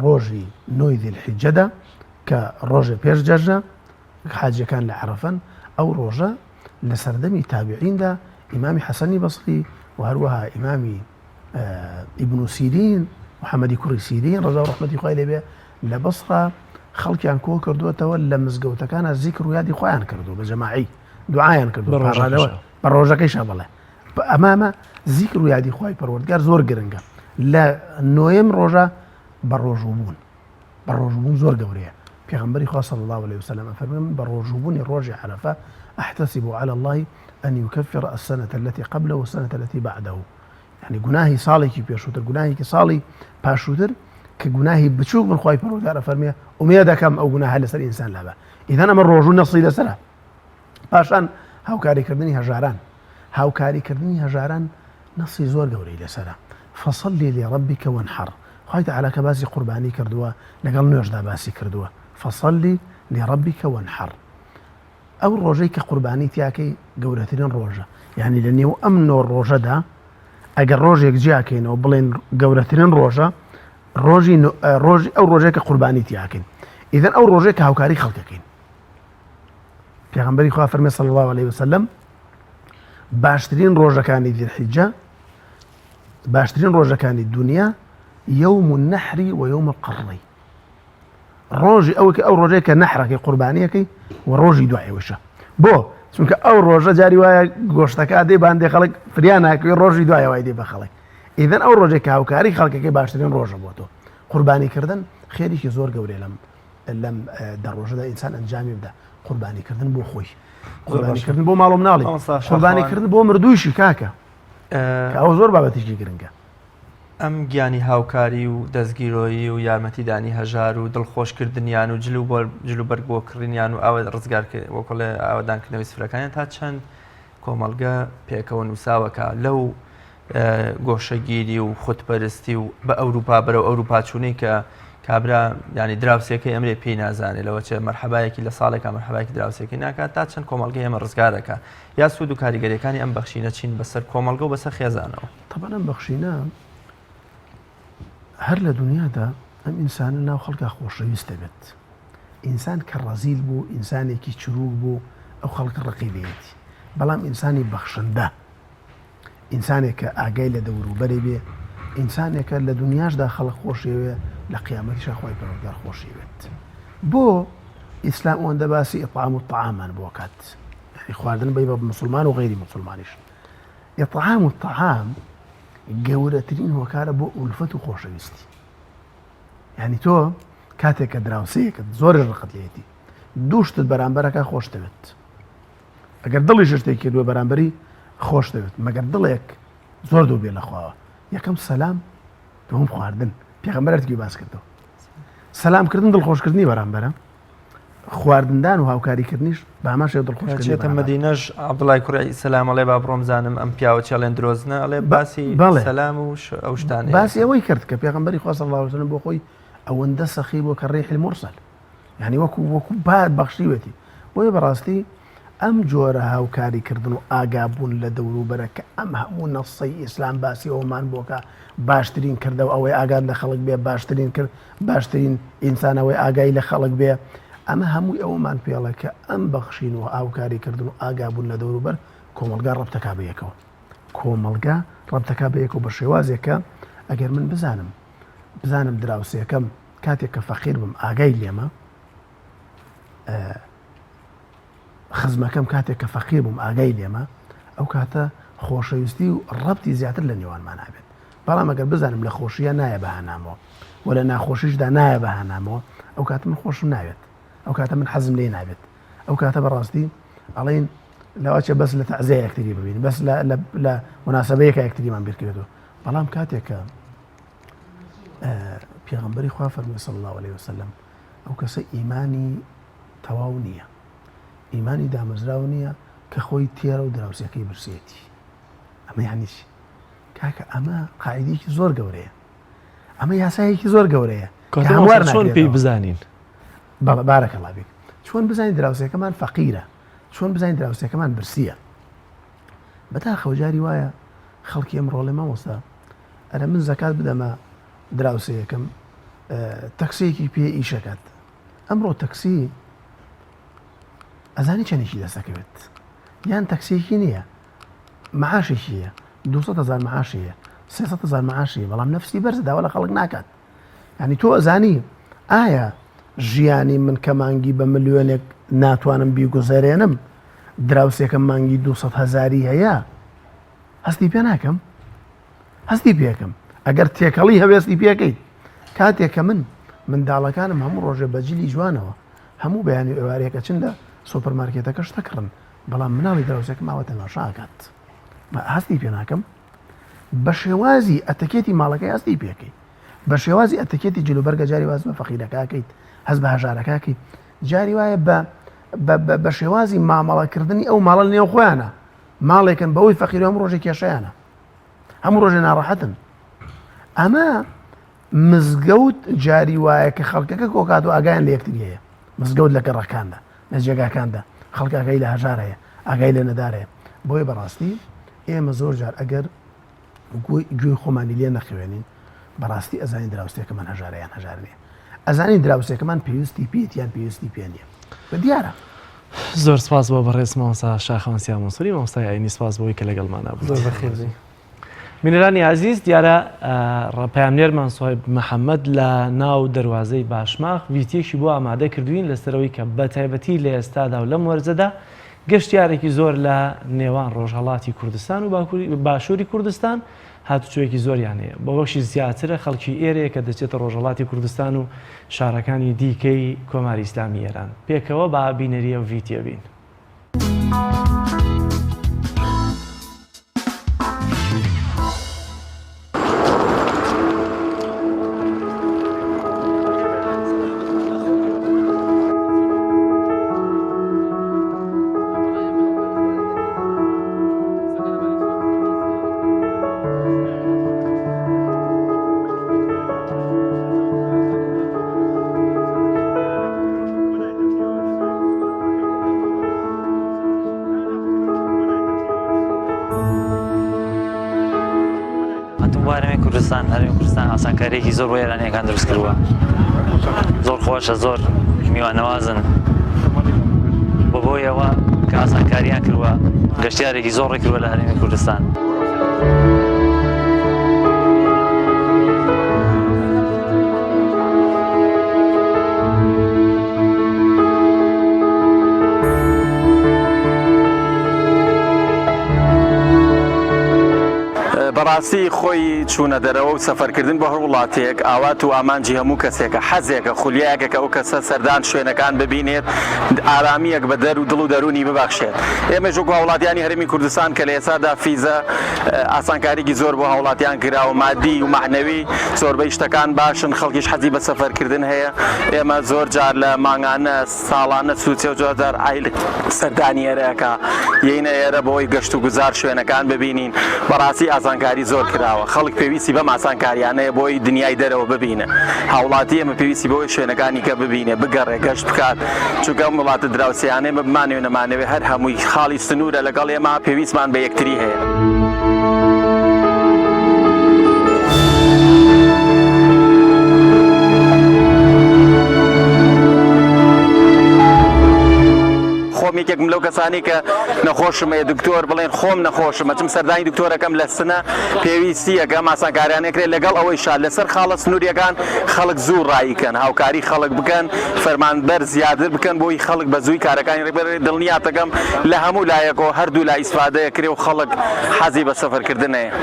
ڕۆژی نۆی ذی الحجەدا کە ڕۆژێ پێش جەژنە حاجیەکان لە عەرەفەن، ئەو ڕۆژە لە سەردەمی تابعیندا ئیمامی حەسەنی بەسری و هەروەها ئیمامی ئیبن سیرین محەممەدی کوڕی سیرین ڕەزا و ڕەحمەتی خوای لێبێ لە بەسرا خەڵکیان کۆ کردووەتەوە لە مزگەوتەکانە زیکر و یادی خۆیان کردو بە جەماعی دوعایان کردو پاڕانەوە بە ڕۆژەکەیشا بڵێ ئەمامە زیکر و یادی خوای پەروەردگار زۆر گرنگە لە نۆیەم ڕۆژە بە ڕۆژوو بوون بە ڕۆژوو بوون زۆر گەورەیە پێغەمبەری خوا صلی اللە علیه وسلم ئەفەرموێ من بە ڕۆژوو بوونی ڕۆژی عەرەفە احتسب علی اللە ان یکفر السنە التی قبله والسنە التی بعده یعنی گوناهی ساڵێکی پێشووتر گوناهێکی ساڵی پاشووتر کە گوناهی بچووک بن خوای پەروەردگار ئەفەرموێ ئومێد دەکەم ئەو گوناهە لەسەر ئینسان لابا ئیذن ئەمە ڕۆژوو نەسڵی لەسەرە پاشان هاوکاریکردنی هەژاران هاوکاریکردنی هەژاران نەسی زۆر گەورەی لەسەرە فصل لربک وانحر خوای تەعالا کە باسی قوربانی کردووە لەگەڵ نوێژدا باسی کردووە فصل لربک وانحر ئەو ڕۆژەی کە قوربانی تیاکەی گەورەترین ڕۆژە یعنی لە نێو ئەم نۆ ڕۆژەدا ئەگەر ڕۆژێک جیاکەینەوە بڵێن گەورەترین ڕۆژە ڕۆژی ڕۆژی ئەو ڕۆژێک کە قوربانی تیاکەین ئیدەن ئەو ڕۆژێک کە هاوکاری خەڵکەکەین پێغەمبەری خوا فەرمی صلی الله علیه وسلم باشترین ڕۆژەکانی ذیالحجە باشترین ڕۆژەکانی دنیا یوم النحر و یوم القڕی ڕۆژی ئەوە کە ئەو ڕۆژەیە کە نەحرەکەی قوربانیەکەی و ڕۆژی دوای ئەوشە بۆ چونکە ئەو ڕۆژە جاری وایە گۆشتەکە دێ باندێ خەڵک فریا ناکەوی ڕۆژی دوای وای دێ بە خەڵک ئیدەن ئەو ڕۆژێک کە هاوکاری خەڵکەکەی باشترین ڕۆژە بۆ تۆ قوربانیکردن خێرێکی زۆر گەورەیە لەم لەم دە ڕۆژەدا ئینسان ئەنجامی بدە قوربانیکردن بۆ خۆی قوربانیکردن بۆ ماڵ و مناڵی قوربانیکردن بۆ مردوویشی کاکە ئەوە زۆر بابەتێکی گرنگە ئەم گیانی هاوکاری و دەستگیرۆیی و یارمەتیدانی هەژار و دڵخۆشکردنیان و جل و جل و بەرگ بۆ کڕینیان و ئاوە ڕزگار وەکڵێ ئاوەدانکردنەوەی سفرەکانیان تا چەند کۆمەڵگە پێکەوە نووساوەکە لەو گۆشەگیری و خودپەرستی و بە ئەوروپا بەرەو ئەوروپا چوونەی کە کابرا ینی دراوسێکەی ئەمرێ پێی نازانێت لەوە چێ مەرحەبایەکی لە ساڵێکا مەرحەبایەکی دراوسێکی ناکات تا چەند کۆمەڵگەی ئێمە ڕزگارەکە یا سوود و کاریگەریەکانی ئەم بەخشینە چین بەسەر کۆمەڵگە و بەسەر خێزانەوە. تەبعەن ئەم بەخشینە هەر لە دنیادا ئەم ئینسانە ناو خەڵکا خۆشەویست دەبێت ئینسان کە ڕەزیل بوو ئینسانێکی چروک بوو ئەو خەڵکە ڕقی لێیەتی بەڵام ئینسانی بەخشندە ئینسانێک کە ئاگای لە دەوروبەری بێ. ئینسانێکە لە دنیاشدا خەڵک خۆشیەوێ لە قیامەتیشا خوای پەروەردگار خۆشیەوێت بۆ ئیسلام ئەوەندە باسی ئیطعام و طعامان بۆ کات یعنی خواردن بی بە مسلمان و غەیری مسلمانیش ئیطعام و طعام گەورەترین هۆکارە بۆ ئولفەت و خۆشەویستی یعنی تۆ کاتێک کە دراوسەیەکت زۆرش ڕقت لێتی دووشتت بەرامبەرەکە خۆش دەوێت ئەگەر دڵی شتێک کردووە بەرامبەری خۆش دەوێت مەگەر دڵێک زۆر دوور بێ لەخواوە یەکەم سەلام دووەم خواردن پێغەمبەر هەرگی باس کردەوە سەلام کردن دڵخۆشکردنی بەرامبەرە خواردندان و هاوکاریکردنیش باماش دڵخۆشێتە مدینەش عبدڵای کوڕی سەلام ئەڵێ با بڕۆم زانم ئەم پیاوە چێڵێن درۆزنە ئەڵێ باسی سەلام و ئەو شتانە باسی ئەوەی کرد کە پێغەمبەری خوا صلی الله علیه وسلم بۆ خۆی ئەوەندە سەخی بووە کە ڕیح المرسل یعنی وەکو وەکو باد بەخشیوێتی بۆیە بەڕاستی ئەم جۆرە هاوکاری کردن و ئاگابوون لە دەوروبەرە کە ئەم هەموو نەصەی ئیسلام باسی ئەوەمان بۆ کە باشترین کردەوە ئەوەی ئاگات لە خەڵک بێ باشترین کرد باشترین ئینسان ئەوەی ئاگای لە خەڵک بێ ئەمە هەمووی ئەوەمان پێڵە کە ئەم بەخشین و هاوکاری کردن و ئاگابوون لە دەوروبەر کۆمەڵگا ڕەبتەکا بە یەکەوە کۆمەڵگا ڕەبتەکا بە یەکەوە بە شێوازێک کە ئەگەر من بزانم بزانم دراوسێکەم کاتێک کە فەقیر بم ئاگای لێمە خزمەکەم کاتێک کە فەقیر بووم ئاگای لێمە ئەو کاتە خۆشەویستی و ڕەبتی زیاتر لە نێوانمان هەبێت بەڵام ئەگەر بزانم لە خۆشیە نایە بە هانامەوە و لە ناخۆشیشدا نایە بە هانامەوە ئەو کاتە من خۆشم ناوێت ئەو کاتە من حەزم لێ نابێت ئەو کاتە بەڕاستی ئەڵێن لەواچە بەس لە تەعزیە یەکتری ببین بەس لە مناسبەیەکە یەکتریمان بیرکرێتەوە بەڵام کاتێک کە پێغەمبەری خوا فەرمووی صلی الله علیه وسلم ئەو کەسە ئیمانی تەواو نییە ئیمانی دامەزراو نییە کە خۆی تێرە و دراوسێکەی برسێتی ئەمە یعنی چی کاکە ئەمە قاعدێکی زۆر گەورەیە ئەمە یاسایەکی زۆر گەورەیە هەموار چۆن پێی بزانین بەڵێ بارەکە الله بیک چۆن بزانین دراوسێکەمان فەقیرە چۆن بزانین دراوسێکەمان برسیە بەداخەوە جاری وایە خەڵکی ئەم ڕۆڵێ مامۆستا ئەرە من زەکات بدەمە دراوسێیەکەم تەکسیەکی پێ ئیشەکات ئەمڕۆ تەکسی ئەزانی چەندێکی دەستەکەوێت یان تەکسیەکی نییە معاشێکی هەیە 200 هزار معاشی هەیە 300 هزار معاشی هەیە بەڵام نفسی بەرز داوا لە خەڵک ناکات ینی تۆ ئەزانی ئایا ژیانی من کە مانگی بە ملیۆنێک ناتوانم بیگوزەرێنم دراوسێکم مانگی 200 هزاری هەیە هەستی پێ ناکەم هەستی پێکەم ئەگەر تێکەڵی هەوێستی پێکەیت کاتێک کە من منداڵەکانم هەموو ڕۆژێ بە جلی جوانەوە هەموو بەیانی و ئێوارەیەک ئەچن لە سۆپەر مارکێتەکە شتە کڕن بەڵام مناڵی دراوسێکم ماوە تەماشا ئەکات هەستی پێ ناکەم بە شێوازی ئەتەکێتی ماڵەکەی هەستی پێکەی بە شێوازی ئەتەکێتی جلوبەرگە جاری واز بە فەقیرەکەکەیت هەست بە هەژارەکەکەی جاری وایە بە بە شێوازی مامەڵەکردنی ئەو ماڵە نێو خۆیانە ماڵێکن بەوەی فەقیر هەموو ڕۆژێک کێشەیانە هەموو ڕۆژێ ناڕەحەتن ئەمە مزگەوت جاری وایە کە خەڵکەکە کۆکات و ئاگایان لە یەکتری هەیە مزگەوت لە گەڕەکاندا لە جێگاکاندا خەڵک ئاگای لە هەژار هەیە ئاگای لە نەدار هەیە بۆیە بەڕاستی ئێمە زۆر جار ئەگەر گوێی خۆمانی لێ نەخوێنین بەڕاستی ئەزانین دراوسێکەمان هەژارە یان هەژار نییە ئەزانین دراوسێکەمان پێویستی پێیەتی یان پێویستی پێ نییە بە دیارە. زۆر سپاس بۆ بەڕێز مامۆستا شاخەوان سیا مەنسوری مامۆستای ئاینی سپاس بۆی کە لەگەڵمانا بوویت. زۆر بەخێر بێی. بینەرانی ئازیز دیارە پەیامنێرمان سوهەیب محەممەد لە ناو دەروازەی باشماخ ڤیتیەکی بۆ ئامادە کردوین لەسەرەوەی کە بە تایبەتی لە ئێستادا و لەم وەرزەدا گەشتیارێکی زۆر لە نێوان ڕۆژهەڵاتی کوردستان و باشووری کوردستان هاتوچۆیەکی زۆریان هەیە، بەوەشی زیاترە خەڵکی ئێرەیە کە دەچێتە ڕۆژهەڵاتی کوردستان و شارەکانی دیکەی کۆماری ئیسلامی ئێران. پێکەوە با بینەری ئەو ڤیتیە بین. هاتم بۆ هەرێمی کوردستان هەرێمی کوردستان ئاسانکاریەکی زۆر بۆ ئێرانیەکان دروست کردووە زۆر خۆشە زۆر میوانەوازن بۆ بۆیەوە کە ئاسانکاریان کردووە گەشتیارێکی زۆر ڕێکردووە لە هەرێمی کوردستان. بەڕاستی خۆی چوونە دەرەوە و سەفەرکردن بۆ هەر وڵاتێک ئاوات و ئامانجی هەموو کەسێکە، حەزێکە، خولیایەکە کە ئەو کەسە سەردان شوێنەکان ببینێت، ئارامییەک بە دەر و دڵ و دەروونی ببەخشێت. ئێمەش وەکو هاوڵاتیانی هەرێمی کوردستان کە لە ئێستادا فیزە ئاسانکاریی زۆر بۆ هاوڵاتیان کراوە، مادی و مەعنەوی زۆربەی شتەکان باشن، خەڵکیش حەزی بە سەفەرکردن هەیە، ئێمە زۆر جار لە مانگانە، ساڵانە سوچێ و جۆر عایل سەردانی ئێرە ئەکا یەینە ئێرە بۆی گەشت و گوزار شوێنەکان ببینین بەڕاستی ئاسانکاری زۆر کراوە خەڵک پێویستی بەم ئاسانکاریانەیە بۆی دنیای دەرەوە ببینە هاوڵاتی ئێمە پێویستی بەوەی شوێنەکانی کە ببینێ بگەڕێ گەشت بکات چونکە ئەم وڵاتە دراوسێیانەی ئێمە بمانەوێ نەمانەوێ هەر هەمووی خاڵی سنوورە لەگەڵ ئێمە پێویستمان بە یەکتری هەیە. خۆم یەکێکم لەو کەسانی کە نەخۆشم هەیە دکتۆر بڵێن خۆم نەخۆشم ئەچم سەردانی دکتۆرەکەم لە سنە پێویستیەکە ئەم ئاسانکاریانە کرێت لەگەڵ ئەوەی شار لەسەر خاڵە سنووریەکان خەڵک زوو ڕایکەن هاوکاری خەڵک بکەن فەرمانبەر زیاتر بکەن بۆی خەڵک بە زووی کارەکانی ڕێکبەرێت دڵنیاتەکەم لە هەموو لایەکەوە هەردوو لا ئیسفادەیە کرێ و خەڵک حەزی بە سەفەرکردن هەیە.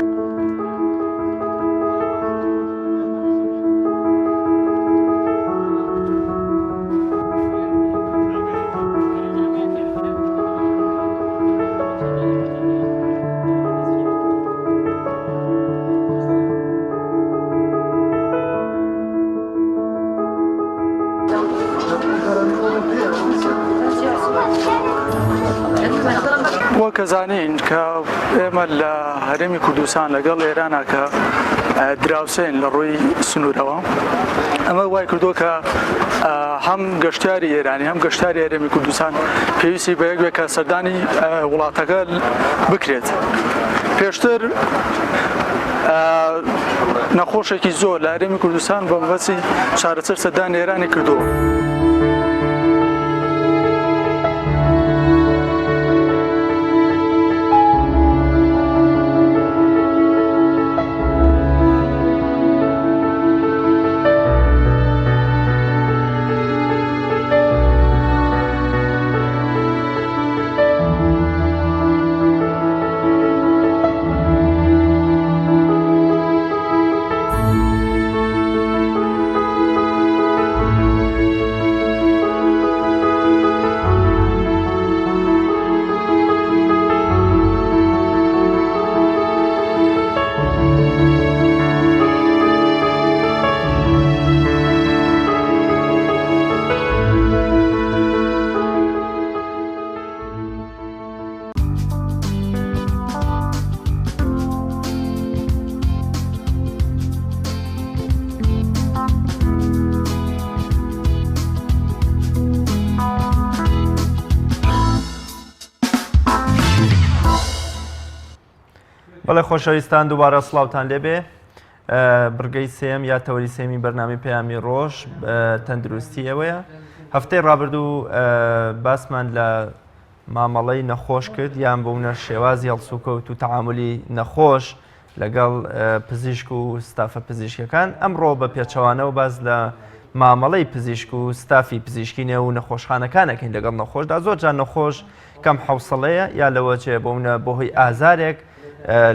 وەک ئەزانین کە ئێمە لە هەرێمی کوردستان لەگەڵ ئێرانە کە دراوسێن لە ڕووی سنوورەوە ئەمە وای کردووە کە هەم گەشتیاری ئێرانی هەم گەشتاری هەرێمی کوردستان پێویستی بە یەک بێت کە سەردانی وڵاتەکە بکرێت پێشتر نەخۆشێکی زۆر لە هەرێمی کوردستان بە مەبەستی چارەسەر سەردانی ئێرانی کردووە. بەڵێ خۆشەویستان دووبارە سڵاوتان لێبێ بڕگەی سێم یا تەوەری سێمی بەرنامی پەیامی ڕۆژ تەندروستی ئێوەیە هەفتەی ڕابردوو باسمان لە مامەڵەی نەخۆش کرد یان بوونە شێوازی هەڵسوکەوت و تەعاملی نەخۆش لەگەڵ پزیشک و ستافە پزیشکەکان ئەمڕۆ بە پێچەوانەوە باز لە مامەڵەی پزیشک و ستافی پزیشکی نێو نەخۆشخانەکانەکەین لەگەڵ نەخۆشدا زۆر جار نەخۆش کەم حوسڵەیە یا لەوە چێ بۆونە بۆهۆی ئازارێک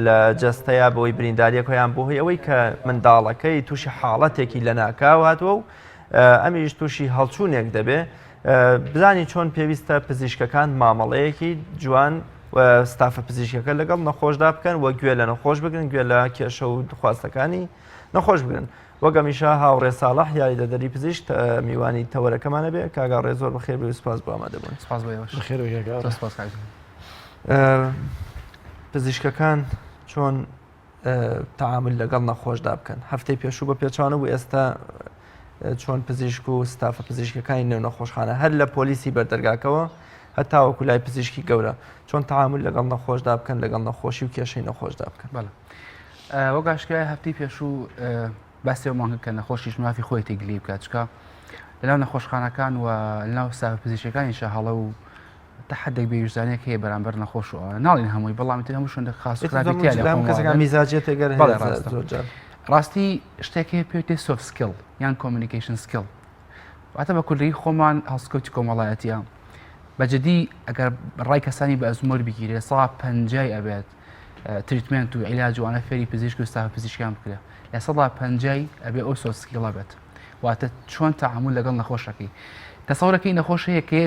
لە جەستەیە بۆی برینداریەک هەیان بۆ هۆی ئەوەی کە منداڵەکەی تووشی حاڵەتێکی لەناکاو هاتووە و ئەمیش تووشی هەڵچوونێک دەبێ بزانین چۆن پێویستە پزیشکەکان مامەڵەیەکی جوان و ستافە پزیشکەکە لەگەڵ نەخۆشدا بکەن و گوێ لە نەخۆش بگرن گوێ لە کێشە و خواستەکانی نەخۆش بگرن وەک ئەمیشە هاوڕێ ساڵح یاریدەدەری پزیشک میوانی تەوەرەکەمانە بێ کاک هاوڕێ زۆر بەخێر بێ و سپاس بۆ ئامادەبوون. سپاس بۆ ئێوەش. بەخێر بێی کاک هاوڕێ. زۆر سپاس کاک جەلیل. پزیشکەکان چۆن تەعامول لەگەڵ نەخۆشدا بکەن هەفتەی پێشوو بە پێچوانە بوو ئێستا چۆن پزیشک و ستافە پزیشکەکانی نێو نەخۆشخانە هەر لە پۆلیسی بەردەرگاکەوە هەتاوەکو لای پزیشکی گەورە چۆن تەعامول لەگەڵ نەخۆشدا بکەن لەگەڵ نەخۆشی و کێشەی نەخۆشدا بکەن بەڵێ وەک ئاشکرایە هەفتەی پێشوو باسی ئەومان کرد کە نەخۆشیش مافی خۆیەتی گلەیی بکات چکە لەناو نەخۆشخانەکان و لەناو ستافە پزیشکەکانیشە هەڵە و تا حدێک بێویژدانێک هەیە بەرامبەر نەخۆش و ئەوانە ناڵین هەمووی بەڵام تر هەموو شوێنێک خاص و خراپی تیا لە کەسەکان کۆمەڵگا. میزاجێتێک گەر بەڵێ هەیە ڕاستە. زۆر جار. ڕاستی شتێک هەیە پێی وترێ soft skill یان communication skill واتە بە کوردی خۆمان هەڵسکەوتی کۆمەڵایەتیە بە جدی ئەگەر ڕای کەسانی بە ئەزموون بگیرێ سا پەنجای ئەبێت. treatment و عیلاج وانە فێری پزیشک و ستافە پزیشکان بکرێ لە سەدا پەنجای ئەبێ ئەو soft skill ە بێت واتە چۆن تەعامول لەگەڵ نەخۆشەکەی تەسەورەکەی نەخۆش هەیە کە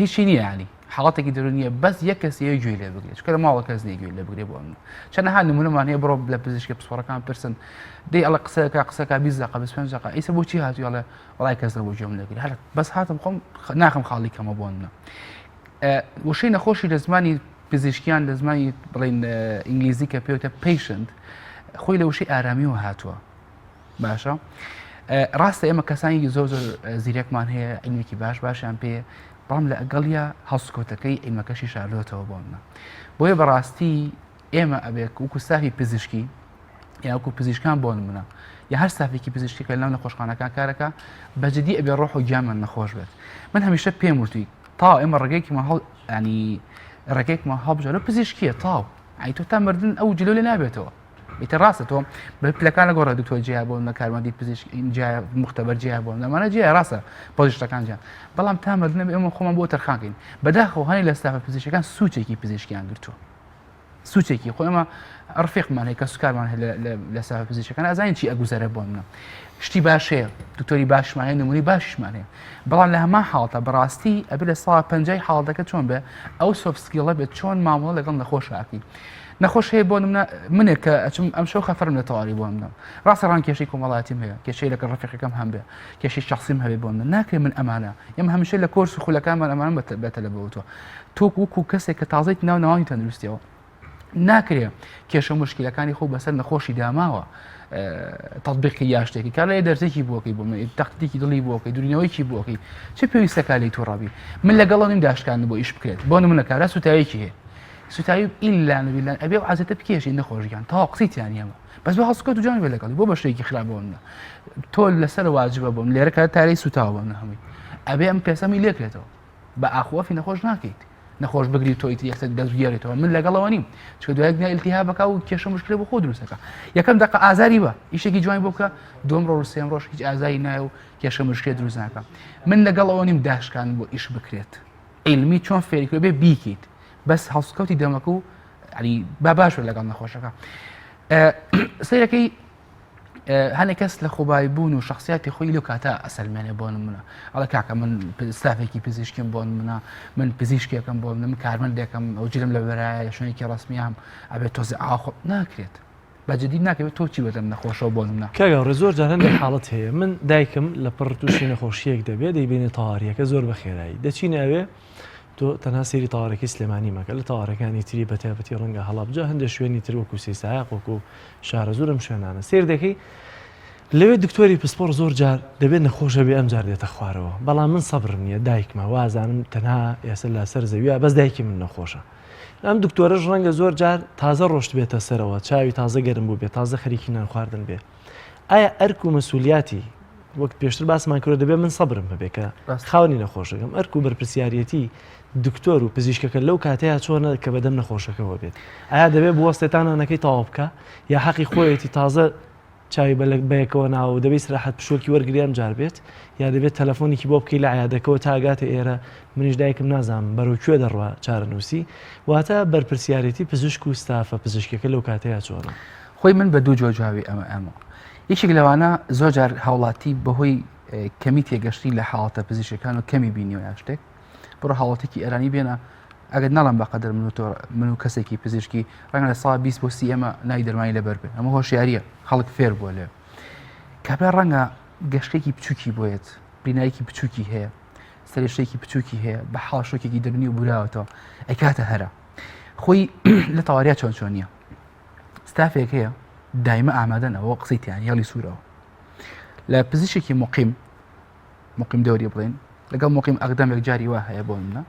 هیچی نییە ینی حاڵەتێکی دەرونیە بەس یەک کەس یە گوێ لێ بگرێت چکە لە ماڵە کەس نیە گوێ لێ بگرێ بۆ ئەمن چەندەها نمونەمان هەیە بڕۆ لە پزیشکە پسپۆڕەکان پرسن دەی ئەڵە قسەکە قسەکە 20 دقە 25 دقە ئیسە بۆچی هاتووی ئەڵێ وڵای کەس نەبوو گوێم لێگری هەر بەس هاتم خۆم ناخم خاڵی کەمە بۆ منە وشەی نەخۆشی لە زمانی پزیشکیان لە زمانی بڵین ئینگلیزی کە پێوتە patient خۆی لە وشەی ئارامیەوە هاتووە باشە ڕاستە ئێمە کەسانی زۆر زۆر زیرەکمان هەیە عیلمێکی باش باشیان پێ بەڵام لە ئەگەڵیا هەڵسکۆتەکەی عیلمەکەشی شاردۆتەوە بۆ منە بۆیە بەڕاستی ئێمە ئەبێت وەکو ستافی پزیشکی یاکو پزیشکان بۆ نمونە یا هەر ستافێکی پزیشکی کە لەناو نەخۆشخانەکان کارەکە بەجددی ئەبێ ڕۆح و گیانمان نەخۆش بێت من هەمیشە پێم وتوی تا ئێمە ڕێگەیەکمان هەڵ ینی ڕێگەیەکمان هەڵبژارە پزیشکیە تاو ئەی تۆ تا مردن ئەو جلۆ لێ نابێتەوە ئیتر ڕاستە تۆ بە پلەکان لەگۆڕە دکتۆر جیا بۆ نە کارمەندی پزیشک جیا مختبەر جیا بۆ ئەمانە جیا ڕاستە پۆزیشتەکان جیان بەڵام تا مردن ئێمە خۆمان بۆ تەرخانکەین بەداخەوە هەنی لە ستافە پزیشکەکان سوچێکی پزیشکیان گرتووە سوچێکی خۆ ئێمە ڕفیقمان هەیە کە سوکارمان هەیە لە ستافە پزیشکەکان ئەزانین چی ئەگوزەرە بۆ منە شتی باش هەیە دکتۆری باشمان هەیە نمونەی باشیشمان هەیە بەڵام لە هەمان حاڵەتە بەڕاستی ئەبێ لە ساڵ پەنجای حاڵەتەکە چۆن بێ ئەو soft skill ە بێت چۆن مامەڵە لەگەڵ نەخۆشاکی نەخۆش هەیە بۆ نمونە منێک کە ئەچم ئەم شەو خەفەرم لە تەواوی بۆ منە ڕاستە ڕان کێشەی کۆمەڵاتیم هەیە کێشەی لەگەڵ ڕفیقەکەم هەم بێ کێشەی شخصیم هەبێ بۆ منە ناکرێ من ئەمانە ئێمە هەمیشە لە کۆرس و خولەکانمان ئەمانە بەتە لە بەوتوە تۆ وەکو کەسێک کە تازەیت ناو ناوانی تەندروستیەوە ناکرێ کێشە مشکلەکانی خۆ بەسەر نەخۆشی داماوە تطبیقی یا شتێکی کار لە دەرزێکی بۆکەی بۆ من تەختێکی دڵی بۆکەی دوورینەوەیکی بۆکەی چ پێویستەکە لی تووڕەبی من لەگەڵ نیم داشکان بۆ ئیش بکرێت بۆ نمونە کارا سوتایەکی هەیە سوتاوی ئیلا نەبیلان ئەبێ ئەو عەزێتە بکێشی نەخۆش گیان تەواو قسەی تیا نییە بەس بە هەڵسوکەوت و جوان بێ لەگەڵی بۆ بە شتێکی خراپ بۆ منە تۆ لەسەر واجبە بۆم لێرە کە تارەی سوتاوە بۆ منە هەمووی ئەبێ ئەم پێسەمی لێکرێتەوە بە ئاخوەفی نەخۆش ناکەیت نەخۆش بگری تۆ ئیتر یەکسەر دەست بگێڕیتەوە من لەگەڵەوە نیم چکە دوایەک نە التهابەکە و کێشە مشکلە بۆ خۆ دروستەکە یەکەم دقە ئازاری بە ئیشێکی جوانی بۆ بکە دوم ڕۆژ سێم ڕۆژ هیچ ئازاری نایە و کێشە مشکلە دروست ناکە من لەگەڵ ئەوە نیم داشکان بۆ ئیش بکرێت عیلمی چۆن فێری کرد بێ بیکەیت بەس هەڵسوکەوتی دەمەکە و علی با باش لەگەڵ نەخۆشەکە سیرەکەی هەنێک کەس لە خۆبایی بوون و شخصیاتی خۆی لەو کاتە ئەسەلمێنێ بۆ منە ئەڵە کاکە من ستافێکی پزیشکیم بۆ منە من پزیشکێکم بۆ من کارمەندێکم ئەو جلم لە بەرایە لە شوێنێکی ڕسمیام ئەبێت تۆزی ئاخۆ ناکرێت بە جدی ناکەوێت تۆ چی بەدەم نەخۆشەوە بۆ نمونە. کاک هاوڕێ زۆر جار هەندێک حاڵەت هەیە من دایکم لە پڕ تووشی نەخۆشیەک دەبێت دەیبینێ تەواریەکە زۆر بە خێرایی دەچینە ئەوێ تۆ تەنها سەیری تەوارەکەی سلێمانی مەکە لە تەوارەکانی تری بە تایبەتی ڕەنگە هەڵەبجە هەندێک شوێنی تر وەکو سەیسایەق وەکو شارەزوور ئەم شوێنانە سیر دەکەی لەوێ دکتۆری پسپۆڕ زۆر جار دەبێت نەخۆشە بێ ئەم جار دێتە خوارەوە بەڵام من سەبرم نییە دایکمە وازانم تەنها ئێستا لەسەر زەویە بەس دایکی من نەخۆشە ئەم دکتۆرەش ڕەنگە زۆر جار تازە ڕۆشتبێتە سەرەوە، چاوی تازە گەرم بووبێ، تازە خەریکی نان خواردن بێ. ئایا ئەرک و مەسولیاتی وەک پێشتر باسمان کرد دەبێت من سەبرم هەبێ کە خاوەنی نەخۆشەکەم ئەرک و بەرپرسیارەتی دکتۆر و پزیشکەکە لەو کاتەیە چۆنە کە بەدەم نەخۆشەکەەوە بێت ئایا دەبێت بوەستێت تا نانەکەی تەواو بکە یا حەقی خۆیەتی تازە چاوی بەیەکەوە ناوە و دەبێت ئیسراحەت پشووەکی وەرگری ئەم جار بێت یا دەبێت تەلەفۆنێکی بۆ بکەی لە عیادەکەوە تا گاتە ئێرە منیش دایکم نازانم بەرەو کوێ دەڕوا چارەنووسی واتە بەرپرسیارێتی پزیشک و ستافە پزیشکەکە لەو کاتەیە چۆنە؟ خۆی من بە دوو جۆر جوابی ئەمە ئەمە یەکێک لەوانە زۆر جار هاوڵاتی بەهۆی کەمی تێگەشتنی لە حاڵەتە پزیشکەکان و کەمی بینیوە یا شتێک بڕۆ هاوڵاتێکی ئێرانی بێنە ئەگەر نەڵم بەقەدەر من و تۆ من و کەسێکی پزیشکی ڕەنگە لە سا 20 بۆ سی ئێمە ناوی دەرمانی لەبەر بێ ئەمە هۆشیاریە خەڵک فێر بووە لێ کابرا ڕەنگە گەشتێکی بچووکی بۆیەت بینایەکی بچووکی هەیە سەرێشێکی بچووکی هەیە بە حاڵ شۆکێکی دەبنی و براوەتەوە ئەیکاتە هەرە خۆی لە تەواریا چۆن چۆنیە ستافێک هەیە دایمە ئامادەنەوە قسەی تیان هێڵی سوورەوە لە پزیشکی مقیم مقیم دەوری بڵێن لەگەڵ مقیم ئەقدەمێک جاری وا هەیە بۆ منە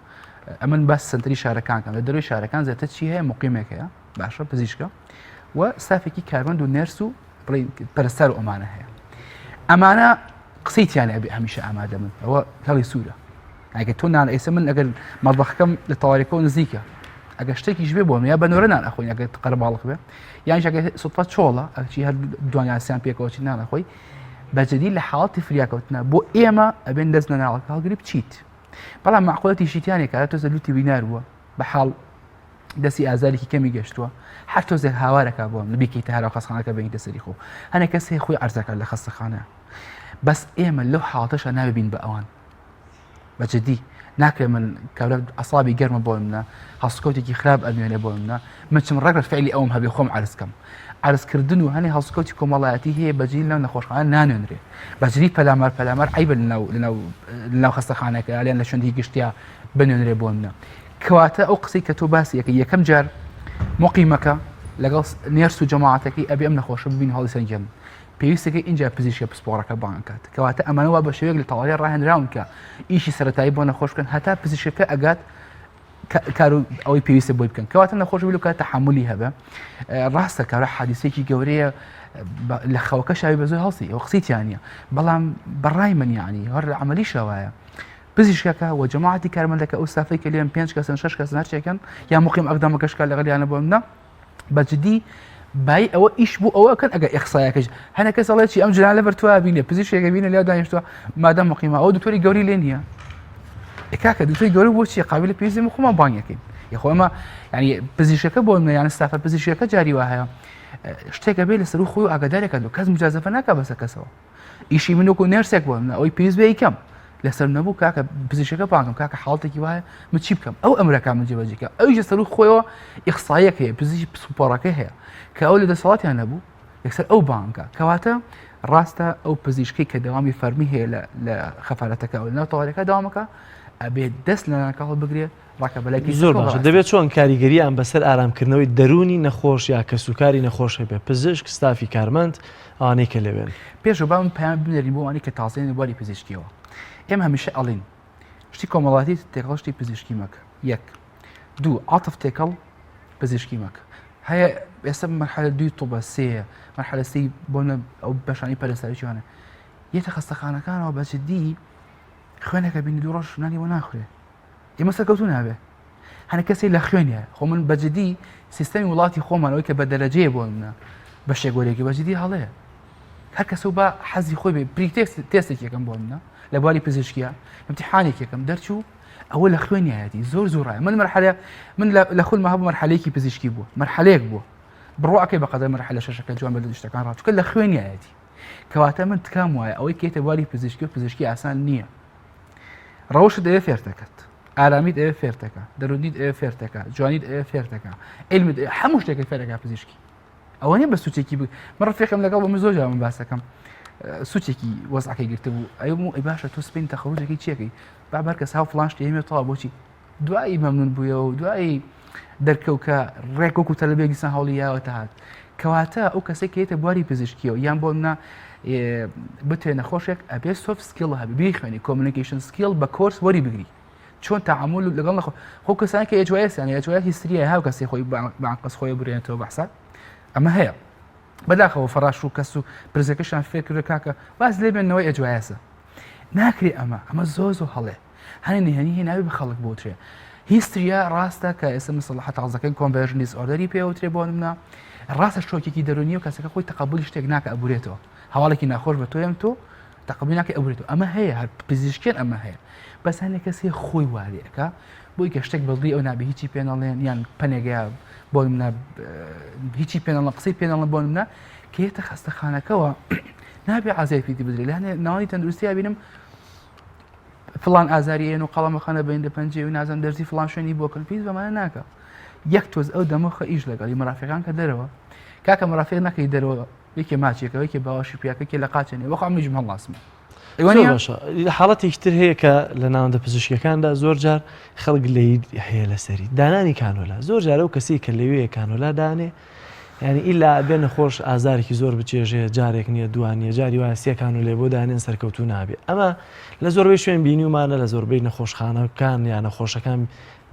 ئەمن باس سنتری شارەکان کەم لە دەروی شارەکان زیاتر چی هەیە مقیمێک هەیە باشە پزیشکە و ستافێکی کارمەند و nurse و پەرستار و ئەمانە هەیە ئەمانە قسەی تیانە ئەبێ هەمیشە ئامادە من ئەوە هەڵی سوورە ئەگەر تۆ نان ئێستا من ئەگەر مەڵبەخەکەم لە تەوارەکەەوە نزیکە ئەگەر شتێکیش بێ بۆم یا بە نۆرە نان ئەخۆین ئەگەر قەرەباڵخ بێ یان ئەگەر سوتفە چۆڵە ئەچی هەر دوانیاسیان پێکەوە چی نان ئەخۆی بەجدی لە حاڵەتی فریاکەوتنە بۆ ئێمە ئەبێن دەست لە ناڵەکە هەڵگری بچیت بەڵام معقولەتی شیتیانێک کارە تۆزە لوتی بینار بووە بە حاڵ. دەستی ئازارێکی کەمی گەشتووە هەر تۆزێک هاوارەکە بۆم بیکەیتە هەرا خەستخانەکە بینیتە سەری خۆ هەنێک کەس هەیە خۆی عەرزەکە لە خەستەخانە بەس ئێمە لەو حاڵەتەشا نابین بە ئەوان بە جدی ناکرێ من کابرا ئەسابی گەرمە بۆ منە هەڵسکەوتێکی خراپ ئەنوێنێ بۆ منە من چم ڕێک فعلی ئەوم هەبێ خۆم عەرزکەم عەرزکردن و هەنێ هەڵسکەوتی کۆمەڵایەتی هەیە بەجی لەو نەخۆشخانە نانوێنرێ بەجدی پەلامار پەلامار عیبە لەناو لەناو لەناو خەستەخانەکە یان لە شوێنی گشتیا بنوێنرێ بۆ منە کەواتە ئەو قسەی کە تۆ باسی ئەکەی یەکەم جار مقیمەکە لەگەڵ nurse و جەماعەتەکەی ئەبێ ئەم نەخۆشە ببین هەڵی سەنگێن پێویستەکەی ئینجا پزیشکە پسپۆڕەکە بانگ کات کەواتە ئەمانە وا بە شێوەیەک لە تەواوی ڕاهێنراون کە ئیشی سەرەتایی بۆ نەخۆش بکەن هەتا پزیشکەکە ئەگات کار و ئەوەی پێویستە بۆی بکەن کەواتە نەخۆش بلو کات تەحملی هەبێ ڕاستە کارە حادیسێکی گەورەیە لە خەوەکە شاوی بە زۆر هەڵسی ئەو قسەیتیانە بەڵام بەڕای من یعنی هەر لە عملی شەوایە پزیشکەکە و جەماعەتی کارمەندەکە ئەو ستافەی کە لێن پێنج کەسن شەش کەسن هەرچێکن یا مقیم ئەقدامەکەش کار لەگەڵیانە بۆ منە بە جدی بای ئەوە ئیش بوو ئەوە کەن ئەگە ئەخسایەکەش هەنە کەس ئەڵێ چی ئەم جنان لەبەر تو بینێ پزیشکێکە بینە لێ دانیشتووە مادەم مقیمە ئەو دکتۆری گەوری لێ نییە کاکە دکتۆری گەورە بۆ چی قابل پێویستی خۆمان بانگەکەین یخۆ ئەمە ینی پزیشکەکە بۆ منە یان ستافە پزیشکەکە جاری وا هەیە شتێکە بێ لەسەر خۆی و ئاگادارێکە کەس مجازەفە ناکە بەسە کەسەوە ئیشی من وەکو nurse ێک بۆ منە ئەوەی پێویست بێ یکەم لەسەر نەبوو کاکە پزیشکەکە بانگم کاکە حاڵتێکی وایە من چی بکەم ئەو ئەمرەکە من جێبەجێکە ئەویش لەسەر خۆیەوە ئیخسایەک هەیە پزیشکی پسپۆڕەکە هەیە کە ئەو لە دەسەڵاتیان نەبوو یەکسەر ئەو بانکە کەواتە ڕاستە ئەو پزیشکی کە دەوامی فەرمی هەیە لە خەفارەتەکە و لەناو تەوارەکە داوامەکە ئەبێت دەست لە ناکاڵ بگرێ زۆر باشە دەبێت چۆن کاریگەریان بەسەر ئارامکردنەوەی دەروونی نەخۆش یا کەسوکاری نەخۆش هەبێ پزیشک ستافی کارمەند ئەوانەی کە لەوێن. پێشەوە با من پەیام بنێرین بۆ ئەوانەی کە تازەین لە بواری پزیشکیەوە ئێمە هەمیشە ئەڵین شتی کۆمەڵاتی تێکەڵ شتی پزیشکی مەکە یەک دوو عاتف تێکەڵ پزیشکی مەکە هەیە ئێستا مەرحەلە دووی طوبە سێیە مەرحەلە سێی بۆ ئەو بەشانی پەرستاری چیانە یەتە خەستەخانەکانەوە بە جدی خوێنەکە بینی دوو ڕۆژ نانی بۆ ناخورێ ئێمە سەرکەوتوو نابێ هەنە کەسێک لە خوێنیە خۆ من بەجدی سیستەمی وڵاتی خۆمانەوەی کە بە دەرەجەیە بۆ منە بە شێگۆرێکی بەجدی هەڵەیە هەر کەس و بە حەزی خۆی بێ pre test ێک یەکەم بۆ منە لە بواری پزیشکیە امتحانێک یەکەم دەرچوو ئەوە لە خوێنیایەتی زۆر زۆر ڕای من مەرحەلە من لە خولمە هەبوو مەرحەلەیەکی پزیشکی بووە مەرحەلەیەک بووە بڕواکەی بەقەدەر مەرحەلە شەشەکە جوان بە شتەکان ڕاچکە لە خوێنیایەتی کەواتە من تکام وایە ئەوەی کێتە بواری پزیشکی و پزیشکی ئاسان نییە ڕەوشت ئەوێ فێرتەکەت ئارامیت ئەوێ فێرتەکە دەرونیت ئەوێ فێرتەکە جوانیت ئەوێ فێرتەکە علمت هەموو شتێکت فێرەکە پزیشکی ئەوە نیە بە سوچێکی بوو من ڕفێکم لەگەڵ بە من زۆر جار من باسەکەم سوچێکی وەزعەکەی گرتبوو ئەیوم ئەی باشە تۆ سپین تەخەروجەکەی چیەکەی با بەر کەس هاو فڵان شتی هەمێ تەواو بۆچی دوایی مەمنون بوویەوە و دوایی دەرکەوت کە ڕێک وەکو تەلەبێک دیسان هەوڵی یاوەتە هات کەواتە ئەو کەسێک کە یێتە بواری پزیشکیەوە یان بۆ منە بتێ نەخۆشێک ئەبێ soft skill هەبێ بیخوێنی communication skill بە کۆرس وەری بگری چۆن تعامل لەگەڵ نەخۆ خۆ کەسان کە ئێجوایسیان ئێجوای هیستریای هاو کەسی خۆی بەعقەس خۆی برێنێتەوە بەحساب ئەمە هەیە بەداخەوە فەڕاش و کەس و پرزەکەشان فێر کردو کاکە باز لێ بێنەوەی ئێجوایسە ناکرێ ئەمە ئەمە زۆر زۆر هەڵێ هەنێ نهێنی هەیە نابێ بە خەڵک بوترێ. هیستریا ڕاستە کە ئێستا مستەڵەحە تازەکەی conversion disorder ی پێ وترێ بۆ نمونە ڕاستە شۆکێکی دەرونیە و کەسەکە خۆی تەقەبولی شتێک ناکە ئەبورێتەوە هەواڵێکی ناخۆش بە تۆیم تۆ تەقەبولی ناکە ئەبورێتەوە ئەمە هەیە هەر پزیشکێن ئەمە هەیە بەس هەنێک کەس هەیە خۆی وارێ ئەکا بۆی کە شتێک بەدڵی ئەو نابێ هیچی پێ نەڵێن یان پەنێگەیە بۆ نمونە هیچی پێ نەڵێن قسەی پێ نەڵێن بۆ نمونە کە یەتە خەستەخانەکەوە نابێ عەزیەت پێی بدرێ لە هەنێ ناوەندی تەندروستی بینم فڵان ئازاری ئێن و قەڵەمەخەنە بین لە پەنجەی و نازم دەرزی فڵان شوێنی بۆ کەن پیس بەمانە ناکە یەک تۆز ئەو دەمەخە ئیش لەگەڵی مەرافەکان کە دەرەوە کاکە مەرافێ نەکەی دەرەوە یەکێ ماچێکە یەکێ باوەشی پیاکە کێ لە قاچێنێ وەخوا منیش هەڵناسم حاڵەتێکی تر هەیە کە لە ناوەندە پزیشکەکاندا زۆر جار خەڵک لێی هەیە لەسەری دانانی کانۆلا زۆر جارە و کەسی کە لەوێ کانۆلا دانێ یانی ئیلا ئەبێ نەخۆش ئازارێکی زۆر بچێژێ جارێک نییە دوان نییە جاری وایە سێکان و لێ بۆ دانێن سەرکەوتوو نابێ ئەمە لە زۆربەی شوێن بینیومانە لە زۆربەی نەخۆشخانەکان یا نەخۆشەکان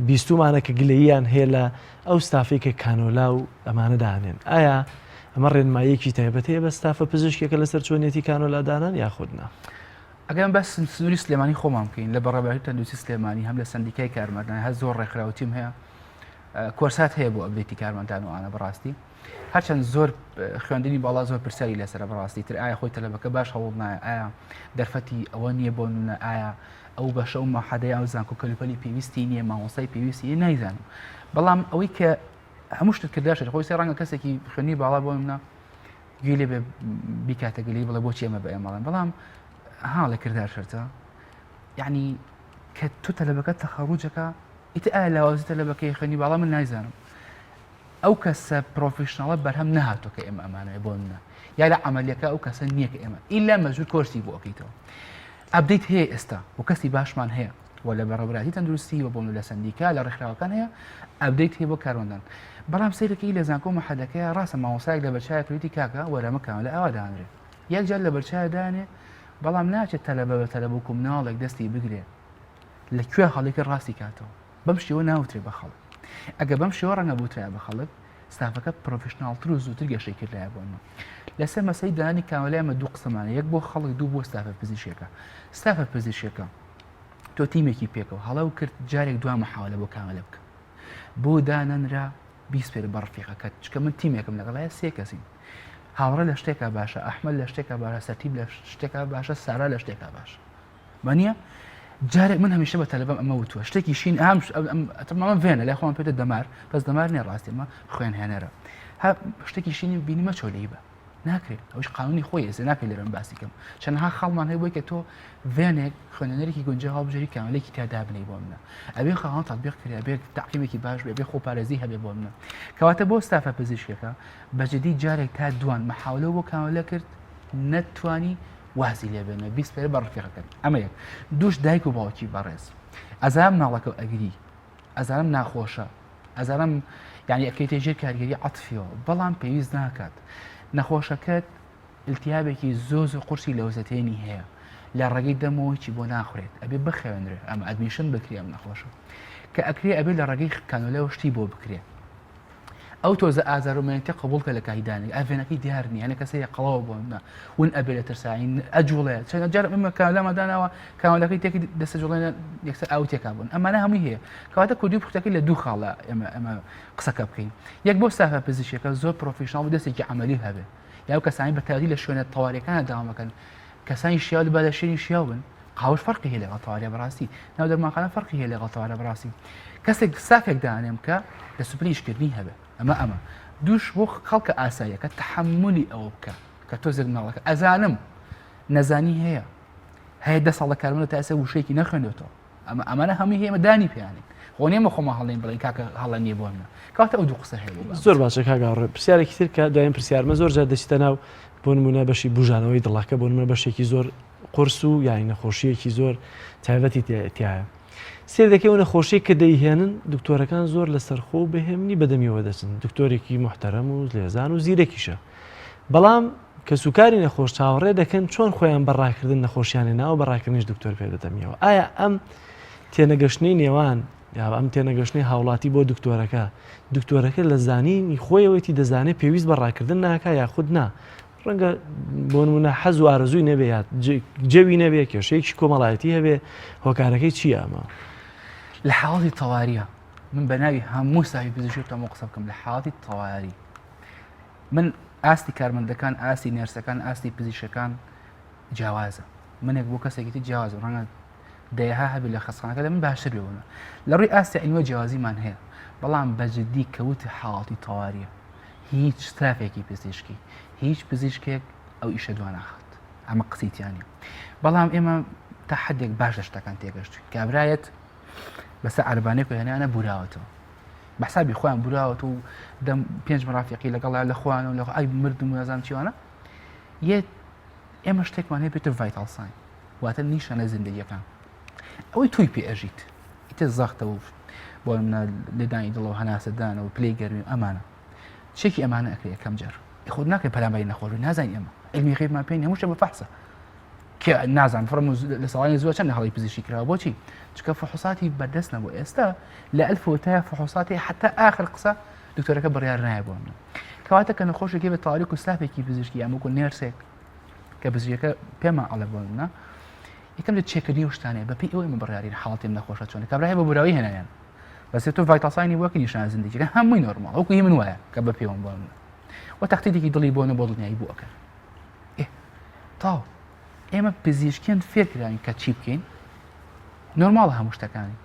بیستومانە کە گلەییان هەیە لە ئەو ستافەی کە کانۆلا و ئەمانە دانێن ئایا ئەمە ڕێنماییەکی تایبەت هەیە بە ستافە پزیشکێکە لەسەر چۆنیەتی کانۆلا دانان یاخود نا؟ ئەگەر باس سنووری سلێمانی خۆمان بکەین لە بەڕێوەبەرایەتی تەندروستی سلێمانی هەم لە سەندیکای کارمەندان هەر زۆر ڕێکخراو تیم هەیە کۆرسات هەیە بۆ update ی کارمەندان و ئانە بەڕاستی هەرچەند زۆر خوێندنی باڵا زۆر پرسیاری لەسرە بەڕاستی تر ئایا خۆی تەلەبەکە باش هەوڵ نایە ئایا دەرفەتی ئەوە نییە بۆ نونە ئایا ئەو بەشە و مەحەدەی ئەو زانکۆ کەلوپەلی پێویستی نییە مامۆستای پێویستی نییە نایزانم. بەڵام ئەوەی کە هەموو شتت کرداشت خۆی سێ ڕەنگە کەسێکی خوێنی باڵا بۆ منە گوێ لێ بێ بیکاتە گلی بڵێ بۆچی ئەمە بە ئێمەڵێن بەڵام ها لە کردار شەرتە یعنی کە تۆ تەلەبەکە تەخەڕوجەکە ئیتر ئایا لاوازی تەلەبەکەی خوێنی باڵا من نایزانم ئەو کەسە professional ە بەرهەم نەهاتووە کە ئێمە ئەمانەوێ بۆ منە یا لە عملیەکە ئەو کەسە نییە کە ئێمە ئیلا مەجبور کۆرسی بۆ ئەکەیتەوە update هەیە ئێستا و کەسی باشمان هەیە و لە بەڕێوەبەرایەتی تەندروستی و بۆ لە سەندیکا لە ڕێکخراوەکان هەیە update هەیە بۆ کارمەندان بەڵام سەیرەکەی لە زانکۆ مەحەدەکەیە ڕاستە مامۆستایەک لە بەرچاوی کردی کاکە وەرە مەکەمە لە ئاوا دانرێ یەک جار لە بەرچاوی دانێ بەڵام ناچێت تەلەبە بە تەلەبە و مناڵێک دەستی بگرێ لە کوێ هەڵێکە ڕاستی کاتەوە بەم شێوە ناوترێ بە خەڵک ئەگە بەم شێوە ڕەنگە بوترایە بە خەڵک ستافەکە professional تر و زووتر گەشەی کردایە بۆ من لەسەر مەسەی دانی کامەلای ئەمە دوو قسەمانە یەک بۆ خەڵک دوو بۆ ستافە پزیشکەکە ستافە پزیشکەکە تۆ تیمێکی پێکەوە هەڵە و کرد جارێک دوا محاولە بۆ کامەلە بکە بۆ دانەنرا بیسپێرە بە ڕفیقەکەت چکە من تیمێکم لەگەڵایە سێ کەسین هاوڕێ لە شتێکا باشە ئەحمد لە شتێکا باشە سەرتیب لە شتێکا باشە سارا لە شتێکا باشە وانە جارێک من هەمیشە بە تەلبەم ئەمە وتووە شتێکی شین ئەم ئەمە ڤێنە لای خۆمان پێتە دەمار بەس دەمار نیە ڕاستیمە خوێن هێنەرە ها شتێکی شینی بینی مەچۆ لێی بە ناکرێت ئەوش قانونی خۆی ئێستا ناکرێت لێرەم باسی کەم چەندها خاڵمان هەیە بۆی کە تۆ ڤێنێک خوێنەرێکی گونجا هەڵبژێری کاملێکی تا دابنەی بۆ منە ئەبێ خاوەن تطبیق کرێ ئەبێ تعقیمێکی باش بێ بێ خۆپارێزی هەبێ بۆ منە کەواتە بۆ ستافە پزیشکەکە بەجدی جارێک تا دوان محاولە بۆ کاملە کرد نەتوانی وازی لێ بێنە بیسپێرە بە ڕفیقەکەت ئەمە یەک دووش دایک و باوکی بەڕێز ئەزانم مناڵەکە ئەگری ئەزانم ناخۆشە ئەزانم یعنی ئەکەیتە ژێر کاریگەری عەتفیەوە بەڵام پێویست ناکات نەخۆشەکەت التیابێکی زۆ زۆر قورسی لەوزەتێنی هەیە لە ڕێگەی دەمەوە هیچی بۆ ناخورێت ئەبێ بخەوێنرێ ئەمە admission بکرێ ئەم نەخۆشە کە ئەکرێ ئەبێ لە ڕێگەی کانۆلەوە شتی بۆ بکرێ ئەو تۆزە ئازار و مەینەتیە قبوڵ کە لە کاتی دانێک ئا vein ەکەی دیار نییە هەنێ کەس هەیە قەڵەوە بۆ نا ون ئەبێ لە ترساین ئەجوڵێ چەند جار ئەمە کالامان داناوە کاولەکەی تێکی دەستە جوڵێنە یەکسەر ئاو تێکا بوون ئەمانە هەمووی هەیە کەواتە کوردی و پوختەکەی لە دوو خاڵە ئێمە ئەمە قسەکە بکەین یەک بۆ ستافە پزیشکەکە زۆر professional و دەستێکی عەمەلی هەبێ یا ئەو کەسانی بە تایبەتی لە شوێنە تەواریەکانە داوامەکەن کەسانی شیاو با لە شوێنی شیاو بن قاوش فەرقی هەیە لەگەڵ تەواریا بەڕاستی ناو دەرمانخانە فەرقی هەیە لەگەڵ تەوارە بەڕاستی کەسێک ستافێک دانێم کە لە سوپریش کردنی هەبێ ئەمە ئەمە دووش بۆ خەڵکە ئاساییەکە تحملی ئەوە بکە کە تۆزێک مناڵەکە ئەزانم نەزانی هەیە هەیە دە ساڵە کارمەندە تا ئێستا وشەیەکی نەخوێندێتەوە ئەمە ئەمانە هەمووی هەیە دانی پیانین خۆ نێمە خۆمان هەڵێن بڵێن کاکە هەڵە نییە بۆ منە کاتە ئەو دوو قسە هەیە زۆر باشە کاک هاوڕێ پرسیارێکی تر کە دوایین پرسیارمە زۆر جار دەچیتە ناو بۆ نمونە بەشی بوژانەوەی دڵەکە بۆ نمونە بەشێکی زۆر قورس و یانی نەخۆشیەکی زۆر تایبەتی تایە سێر دەکەی ئەو نەخۆشیە کە دەیهێنن دکتۆرەکان زۆر لەسەرخۆ و بەهێمنی بەدەمیەوە دەچن دکتۆرێکی محتەرەم و لێزان و زیرەکیشە بەڵام کەسوکاری نەخۆش چاوەڕێ دەکەن چۆن خۆیان بە ڕاکردن نەخۆشیانێ ناوە بە ڕاکردنیش دکتۆر پێ دەدەمیەوە ئایا ئەم تێنەگەشتنەی نێوان یا ئەم تێنەگەشتنەی هاوڵاتی بۆ دکتۆرەکە دکتۆرەکە لە زانینی خۆیەوەیتی دەزانێت پێویست بە ڕاکردن ناکا یاخود نا ڕەنگە بۆ نمونە حەز و ئارەزووی نەبێ یا جەوی نەبێ کێشەیەکی کۆمەڵایەتی هەبێ هۆکارەکەی چییە ئەمە؟ لە حاڵەتی تەواریە من بە ناوی هەموو ساوی پزیشکی تەمۆ قسە بکەم لە حاڵەتی تەواری من ئاستی کارمەندەکان ئاستی نێرسەکان ئاستی پزیشکەکان جیاوازە منێک بۆ کەسێکی تر جیاوازە ڕەنگە دەیەها هەبێت لە خەستخانەکە لە من باشتر بێ لە ڕووی ئاستی عیلمە جیاوازیمان هەیە بەڵام بە جدی کەوت حاڵەتی تەواریە هیچ ستافێکی پزیشکی هیچ پزیشکێک ئەو ئیشە دواناخات ئەمە قسەی تیا نیە بەڵام ئێمە تا حدێک باش لە شتەکان تێگەشتوین کابرایەت بەسەر عربانێک و هێنانە بوراوەتەوە بە حسابی خۆیان براوەت و دەم پێنج مڕافیقی لەگەڵ لە خۆیان و لە ئای مردم و نازانم چیوانە یە ئێمە شتێکمان هەیە پێتە vital sign واتە نیشانە زیندەگیەکان ئەوەی توی پێ ئەژیت ئیتر زەختە و بۆ منە لێدانی دڵ و هەناسەدان و پلەی گەرمی و ئەمانە چێکی ئەمانە ئەکرێ یەکەم جار خۆت ناکرێ پەلاماری نەخۆش بی نازانین ئێمە علمی غیبمان پێ نیە هەموو شتێک بە فەحسە کێ نازان فڕم لە ساڵانی زووە چەند هەڵی پزیشکی کراوە بۆچی چکە فحوساتی بەردەست نەبوو ئێستا لە ئەلف و تا فحوساتی حتا ئاخر قسە دکتۆرەکە بڕیار نایە بۆ من کەواتە کە نەخۆشێکی بە تاریک و ستافێکی پزیشکی یان وەکو nurse ێک کە پزیشکەکە پێمان ئەڵێ بۆ منە یەکەم لە چێکردنی ئەو شتانەیە بەپێی ئەوەی ئێمە بڕیارین حاڵەتی نەخۆشە چۆنە کابرا هەیە بە براوی هێنایان بەس تۆ vital sign ی وەکی نیشانە زیندەگیەکە هەمووی نۆرماڵ وەکو هی من وایە کە بە پێوەم بۆ من و تەختیدێکی دڵی بۆ نە بۆ دڵنیایی بۆ ئەکەن ئێ تاو ئێمە پزیشکیان فێر کراوین کە چی بکەین نۆرماڵە هەموو شتەکانی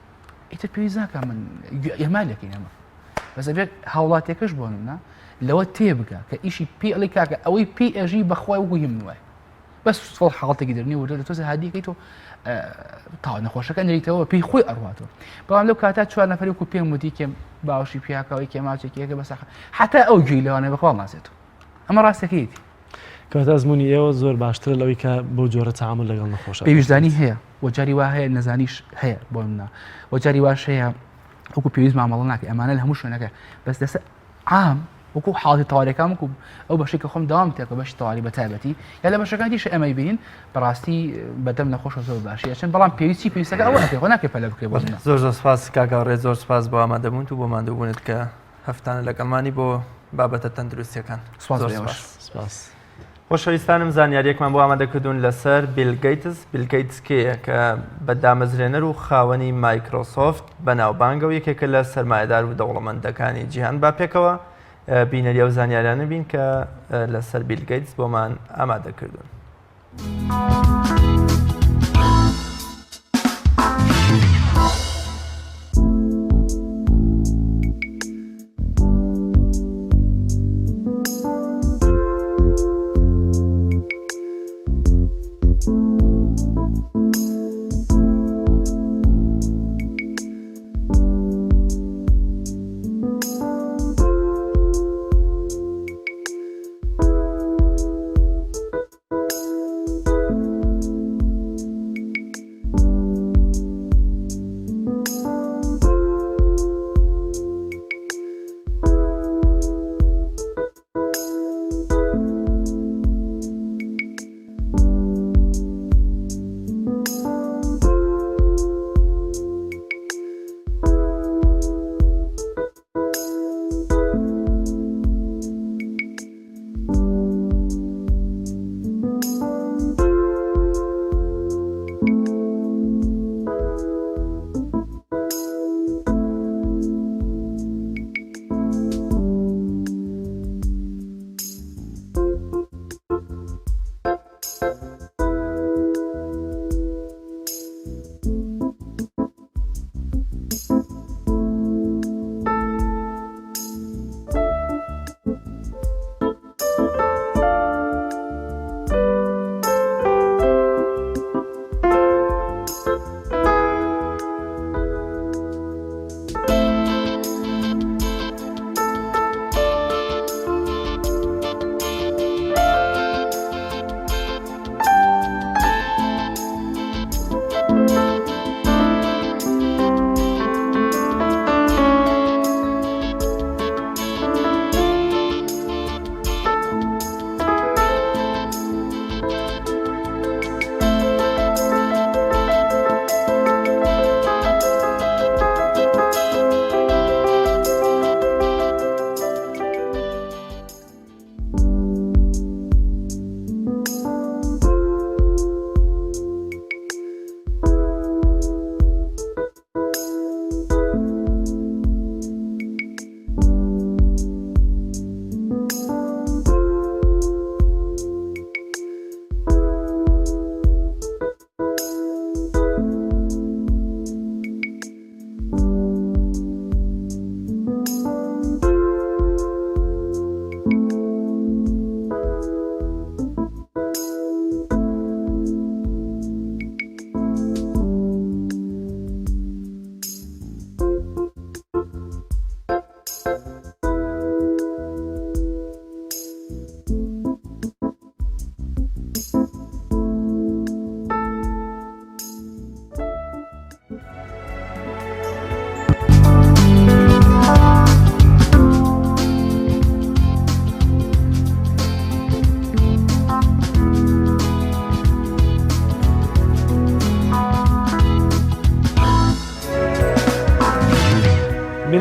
ئیتر پێویست ناکە من ئێمالەکەین ئەمە. بەس ئەبێت هاوڵاتیەکەش بۆ نمونە لەوە تێبگا کە ئیشی پێ ئەڵێ کاکە ئەوەی پێی ئەژی بەخوای وەکو هی من وایە بەس سڵ حاڵەتێکی دەرنی وردە لە تۆزە هادیەکەی تۆ تا نەخۆشەکە نریتەوە پێی خۆی ئەڕاتەوە بەڵام لەو کاتا چوار نەفەری وەکو پێم وتی کێم باوەشی پیاکەوەی کێماچێکیەکە بەسەخە حتا ئەو گوێی لەوانەیە بەخوا نازێتەوە ئەمە ڕاستەکەیەتی کەواتە ئەزموونی ئێوە زۆر باشترە لەوەی کە بەو جۆرە تەعامول لەگەڵ نەخۆشە بێویژدانی هەیە و جاری وا هەیە نەزانیش هەیە بۆ منە و جاری واش هەیە وەکو پێویست مامەڵە ناکەی ئەمانە لە هەموو شوێنەکە بەس لەسەر عام وەکو حاڵی تەوارەکان وەکو ئەو بەشێک کە خۆم داوام تێکە بەشی تەواری بە تایبەتی یا لە بەشەکان دیش ئەمەی بین بەڕاستی بەدەم نەخۆش زۆر باشی ئەچن بەڵام پێویستی پێویستەکە ئەوە نەکەی خۆ ناکەی پەلە بکەی بۆ زۆر زۆر سپاس کاکە ڕێ زۆر سپاس بۆ ئامادەبوونت و بۆ ماندووبوونت کە هەفتانە لەگەڵمانی بۆ بابەتە تەندروستیەکان. سپاس بۆ ئێوەش. سپاس. خۆشەویستانم زانیاریەکمان بۆ ئامادە کردوون لەسەر بیل گەیتس بیل گەیتس کێیە کە بە دامەزرێنەر و خاوەنی مایکرۆسۆفت بەناوبانگە و یەکێکە لە سەرمایەدار و دەوڵەمەندەکانی جیهان با پێکەوە بینەری ئەو زانیاریانە بین کە لەسەر بیل گەیتس بۆمان ئامادە کردوون.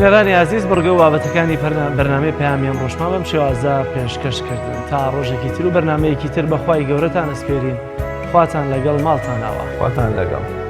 بینەرانی ئازیز بڕگە و بابەتەکانی بەرنامەی پەیامی ئەمڕۆشمان بەم شێوازە پێشکەش کردن تا ڕۆژێکی تر و بەرنمەیەکی تر بەخوای گەورەتان ئەسپێرین خواتان لەگەڵ ماڵتان ئاوا خواتان لەگەڵ.